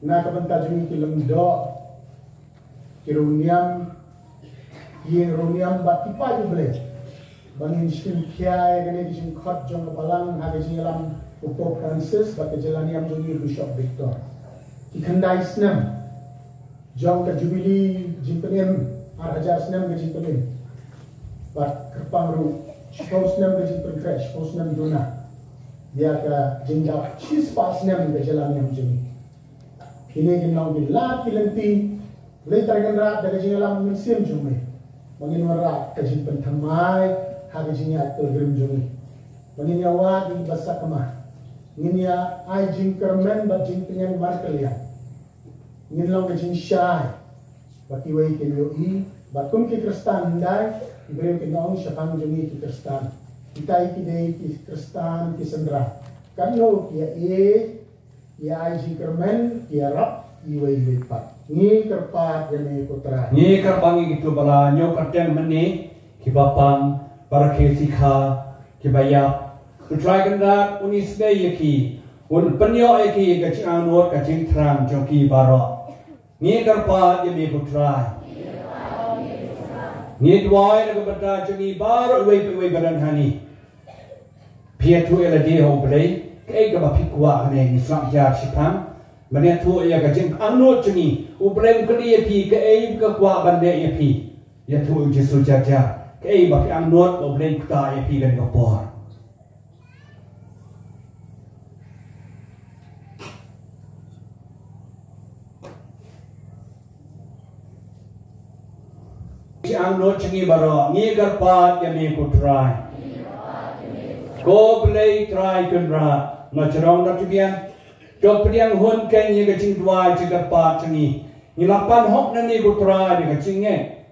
na ka bynta jong ngi ki lyngdoh, ki riewniam, ki riewniam bad ki paid U Blei, ba ngin shim khia ïa kane ka jingkhot jong ka balang ha ka jingïalam u Pope Francis bad ka jingïalam jong u Bishop Victor. Ki khyndai snem jong ka jubili jingpynim, ar hajar snem ka jingpynim, bad kyrpang ruh shiphew snem ka jingpynkhreh, shiphew snem duna ïa ka jingdap shispah snem ka jingïalam jong ngi. Kine kin long ki lad ki lynti, Blei Trai Kynrad, da ka jingïalam mynsiem jong me, ba ngin wanrah ka jingpynthymmai ha ka jingïaid pilgrim jong ngi, ba ngin ïawad ïa ki basakma, ngin ïa ai jingkyrmen bad jingtngen markylliang, ngin long ka jingshai ba kiwei kin ïohi, bad kum ki Khristan hyndai, ki briew kin ong shaphang jong ngi ki Khristan, kita ki dei ki Khristan ki synran. Katno ki ïa, ïa ai jingkyrmen, ki ïarap iwei iwei pat. Ngi kyrpad ïa me ko Trai. Ngi kyrpad ïa kito ba la ñiew kyrteng mynne, kiba pang, ba rakhe sikha, kiba ïap. Ko Trai Kynrad, un isynei ïa ki, un pynïoh ïa ki ka jingangnud ka jingthrang jong ki baroh. Ngi kyrpad ïa me ko Trai. Ngi duwai na ka bynta jong ngi baroh, iwei pa iwei ba don hangne. Phi ïathuh ïa lade ha U Blei, kaei kaba phi kwah hangne, ngi sngap hiar shiphang ban ïathuh ïa ka jingangnud jong ngi. U Blei un kylli ïa phi kaei ba ka kwah ban leh ïa phi. Ïathuh ïa u Jisu jar jar kaei ba phi angnud ba U Blei un ktah ïa phi kane ka por. Ki angnud jong ngi baroh, ngi kyrpad ïa me ko Trai. Ko Blei Trai Kynrad, na jrong na tbian, to pdiang hun kein ïa ka jingduwai jingkyrpad jong ngi. Ngi la pan hok na me ko Trai da ka jingngeit,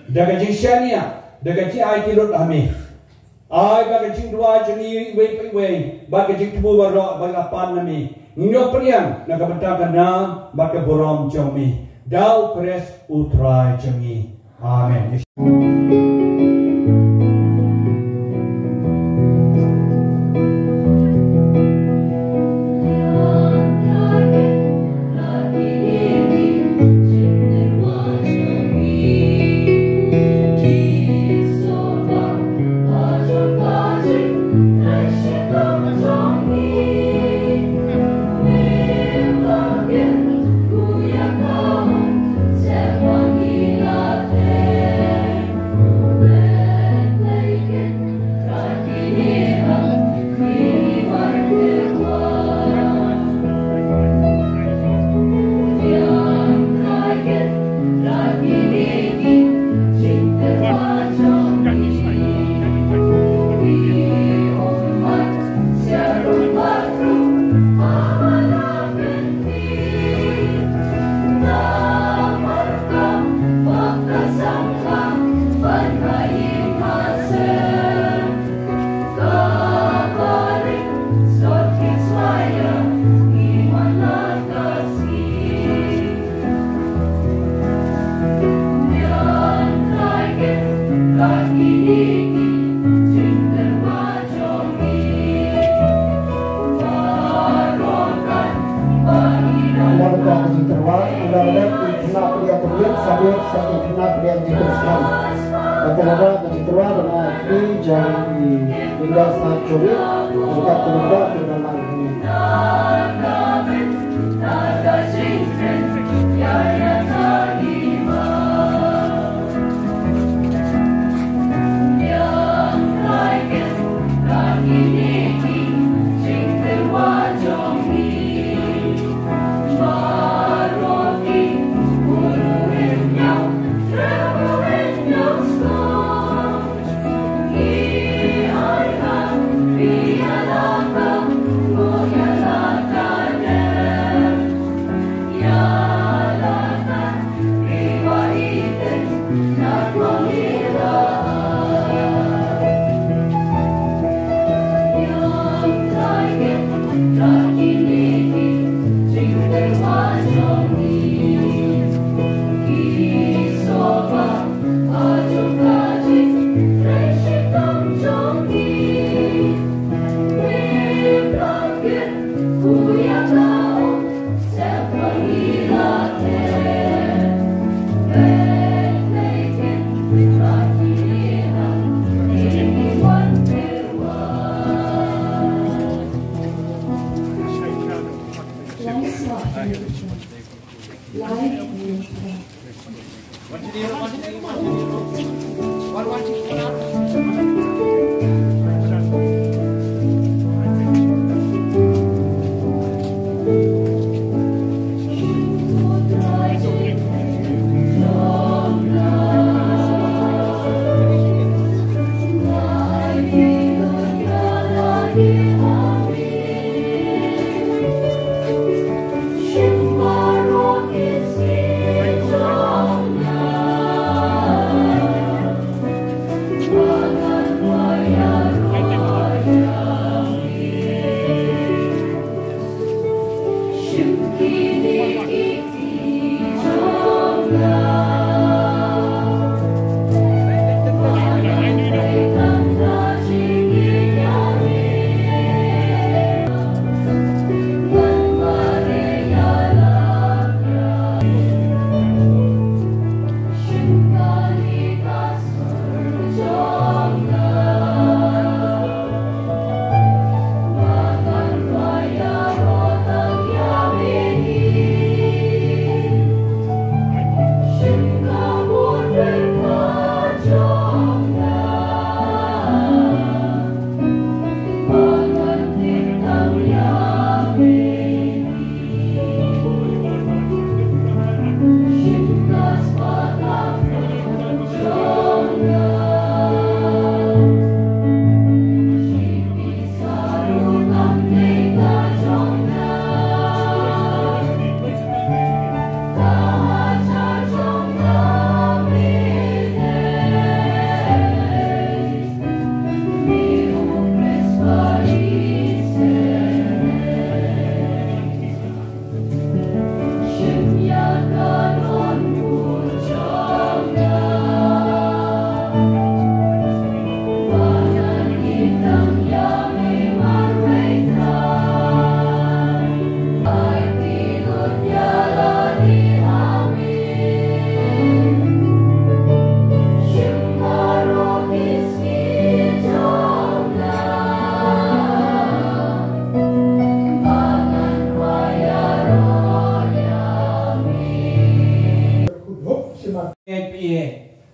da ka jingshaniah, da ka jingai ki lut ha me. Ai ba ka jingduwai jong ngi iwei pa iwei, ba ka jingthmu baroh ba la pan na me, Ngi ïoh pdiang na ka bynta ka nam bad ka burom jong me. Da U Khrist U Trai jong ngi. Amen. Namar ba ka jingtyrwa, ynda ka dei ka jingtyrwa pdiang ka miet, sabit, sa ka jingtyrwa pdiang jingtyrwa sngewbha. Ka jingtyrwa, ka jingtyrwa, ka jingtyrwa, ka jingtyrwa, ka jingtyrwa, ka jingtyrwa,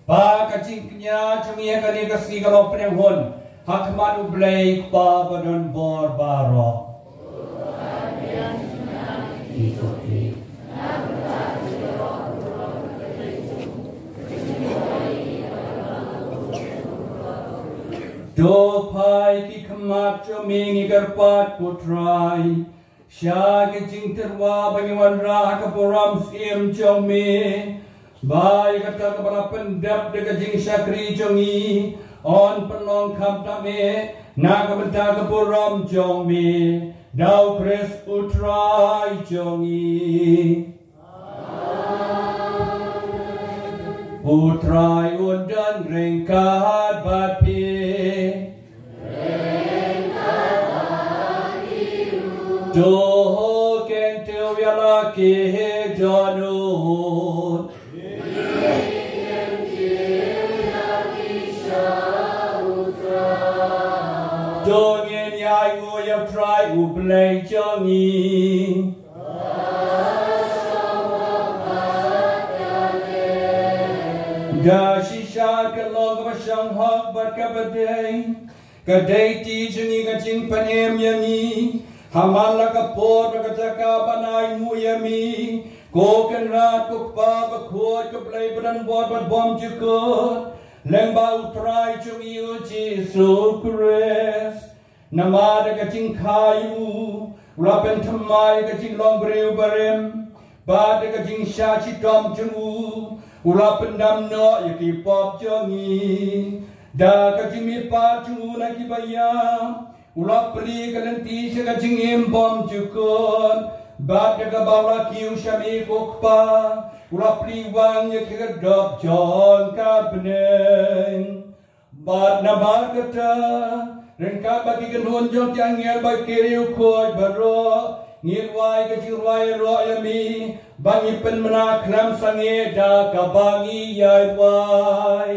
Ba ka jingkñia jong ngi ha kane ka sngi ka long pynhun ha khmat U Blei Kpa ba don bor baroh. To phai ki khmat jong me ngi kyrpad ko Trai sha ka jingtyrwa ba ngi wanrah ha ka burom syiem jong me. Ba ïa kata kaba la pyndep da ka jingshakri jong ngi yn pynlong kham tam eh na ka bynta ka burom jong me, da U Khrist U Trai jong ngi. U Trai un don ryngkat bad phi. To kyntiew ïa la ki dohnud. To ngin ïa ainguh ïa U Trai U Blei jong ngi. Da shisha ka long kaba shong hok bad kaba dei. Ka dei ti jong ngi ka jingpynim ïa ngi ha man la ka por bad ka jaka ban ainguh ïa me, ko Kynrad ko Kpa bakhuid, ko Blei ba don bor bad bymjukut, lyngba U Trai jong ngi U Jisu Khrist. Namar da ka jingkha ïa u, u la pynthymmai ïa ka jinglong briew barim, bad da ka jingshah shitom jong u, u la pyndam noh ïa ki pop jong ngi. Da ka jingmihpat jong u na kiba ïap, u la plie ka lynti sha ka jingim bymjukut, bad da kaba u la kiew sha me ko Kpa, u la plie wang ïa ki khyrdop jong ka bneng. Bad namar kata, ryngkat bad ki kynhun jong ki angel bad ki riewkhuid baroh, ngi rwai ka jingrwai ïaroh ïa me, ba ngi pynbna khlem sangeh da kaba ngi ïai rwai.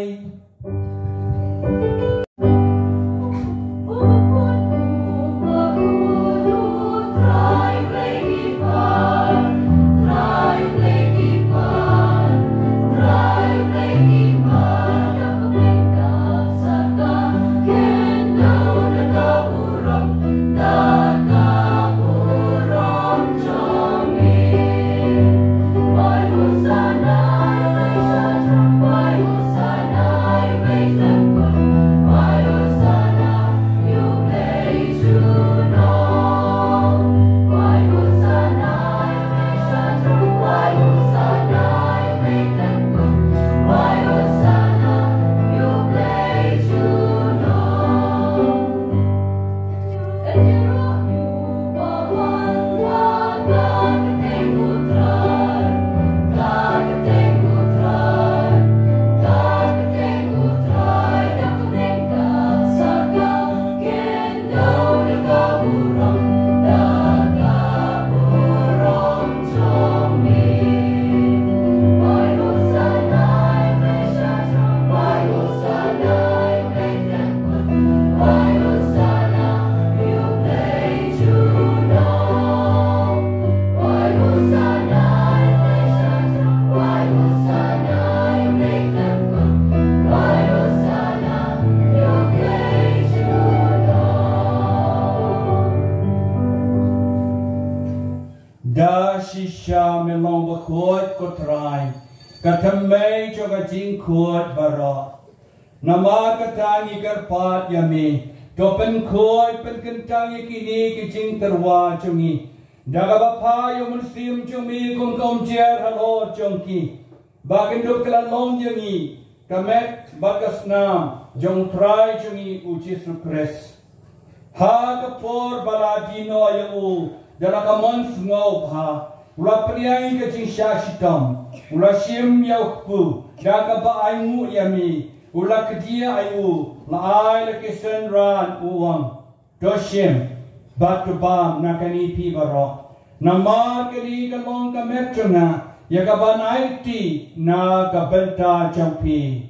Da shisha me long bakhuid ko Trai, ka thymmei jong ka jingkhuid baroh. Namar kata ngi kyrpad ïa me, to pynkhuid pynkyntang ïa kine ki jingtyrwa jong ngi, da kaba phah ïa u Mynsiem jong me kum ka umjer halor jong ki, ba kin dup kylla long ïa ngi ka met bad ka snam jong U Trai jong ngi U Jisu Khrist. Ha ka por ba la die noh ïa u da la ka mon sngewbha, u la pdiang ïa ka jingshah shitom, u la shim ïa u kpu da kaba ainguh ïa me, u la kdiah ïa u, la ai la ki synran, u ong, to shim bad to bam na kane phi baroh, namar kane ka long ka met jong nga, ïa kaban aiti na ka bynta jong phi.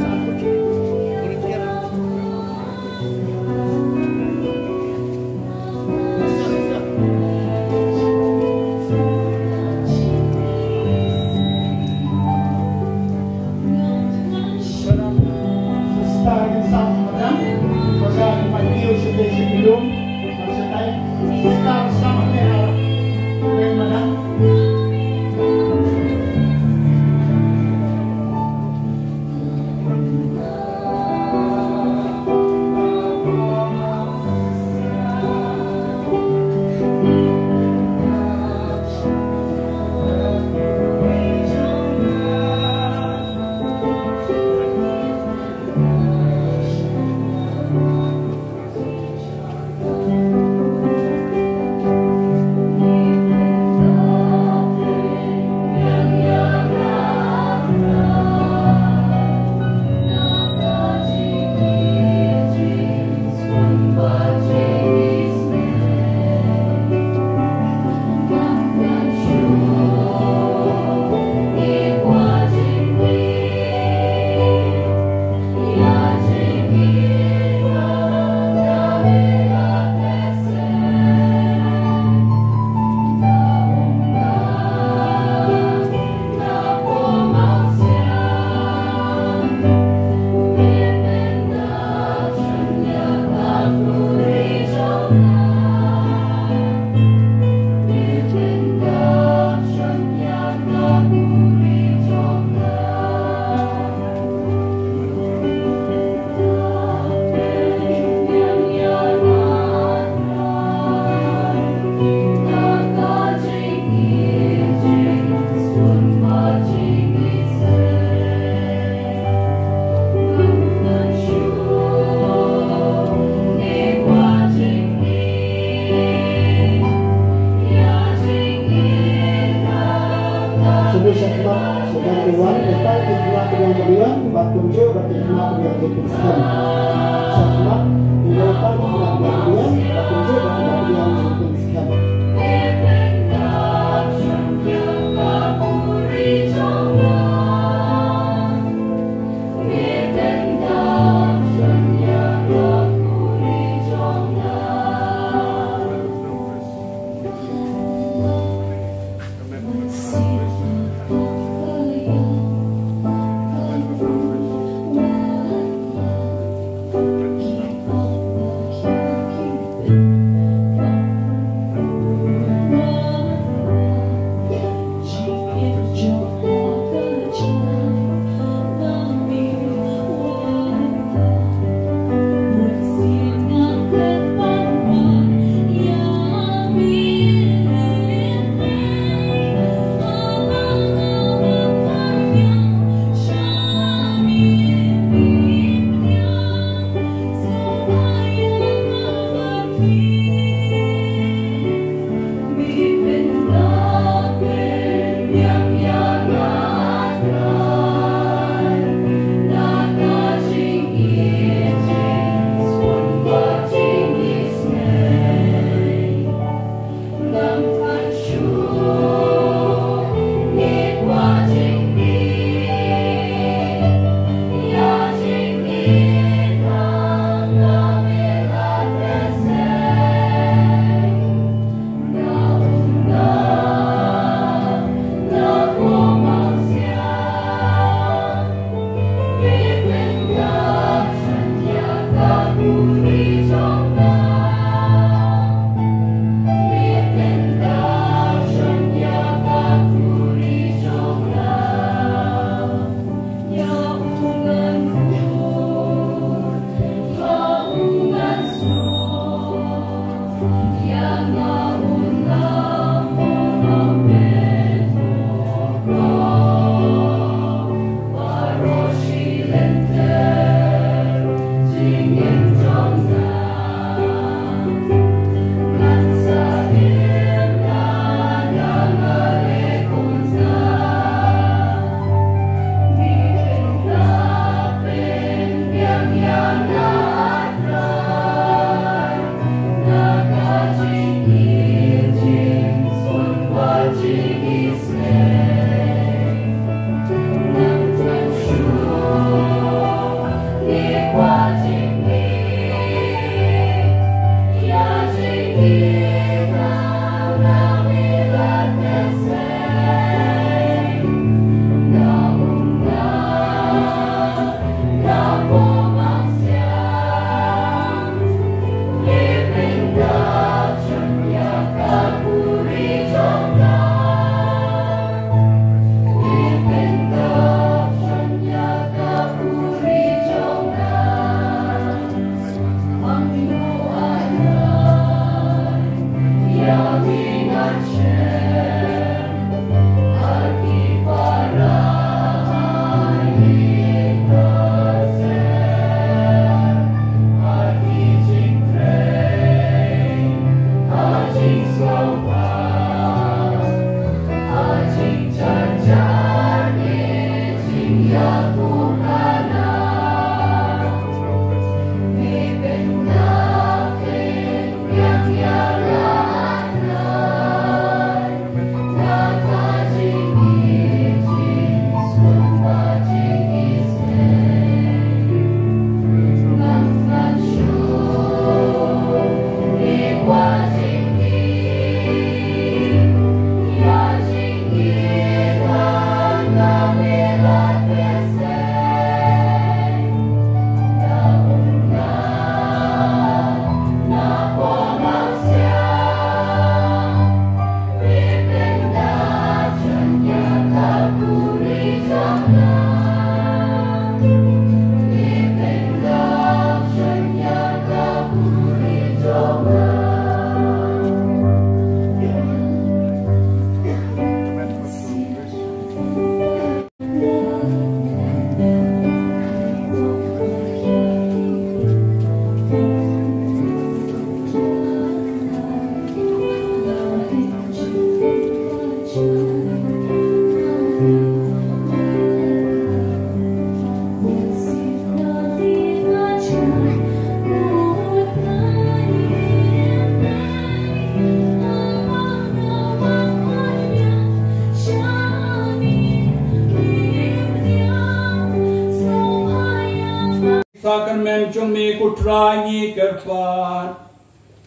Sakramen jong me ko Trai ngi kyrpad.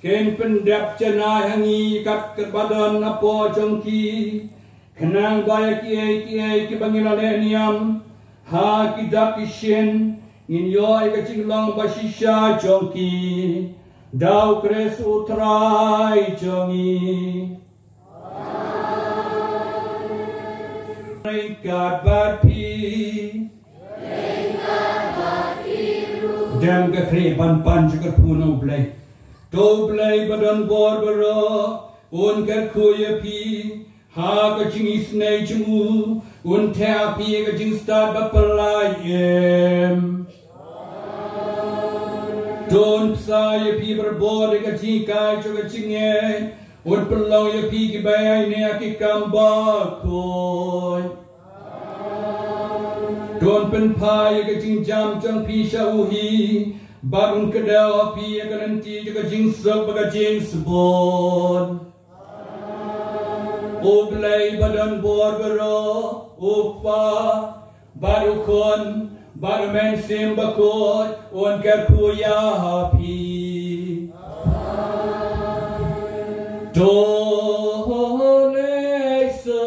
Kin pyndep janai ha ngi kat kaba don hapoh jong ki. Khnang ba ïa kiei kiei kiba ngi la leh niam ha ki dak ki shin, ngin ïoh ïa ka jinglong ba shisha jong ki. Da u Khrist u Trai jong ngi. Ryngkat bad phi. Dem ka khlieh ban pan jingkyrkhu na U Blei. To U Blei ba don bor baroh un kyrkhu ïa phi ha ka jingisynei jong u, un theh ha phi ka jingstad ba pynlait im. To un bsa ïa phi barabor ïa ka jinghikai jong ka jingngeit, un pynlong ïa phi kiba ïaineh ha ki kam bakhuid. To un pynphai ïa ka jingjam jong phi sha u hi, bad un kdew ha phi ïa ka lynti jong ka jingsuk bad ka jingsbun. U Blei ba don bor baroh, U Kpa, bad U Khun, bad U Mynsiem Bakhuid, un kyrkhu ïa phi. To leit sha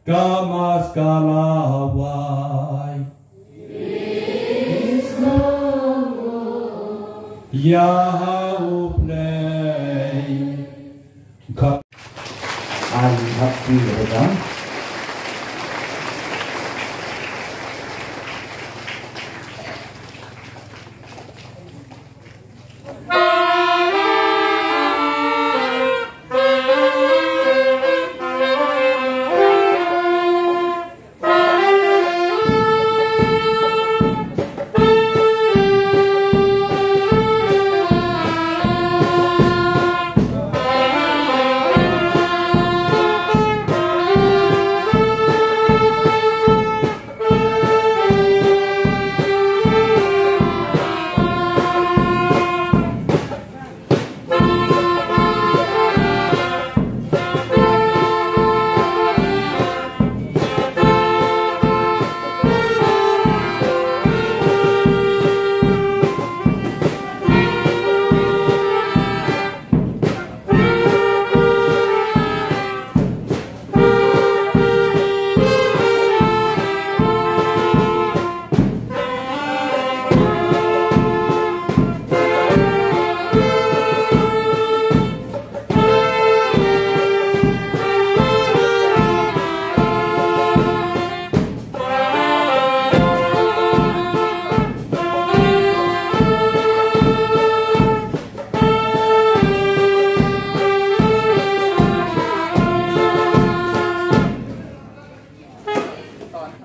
ka Mass ka la wai. Ïa ha u Blei. Ka ai hap ti da.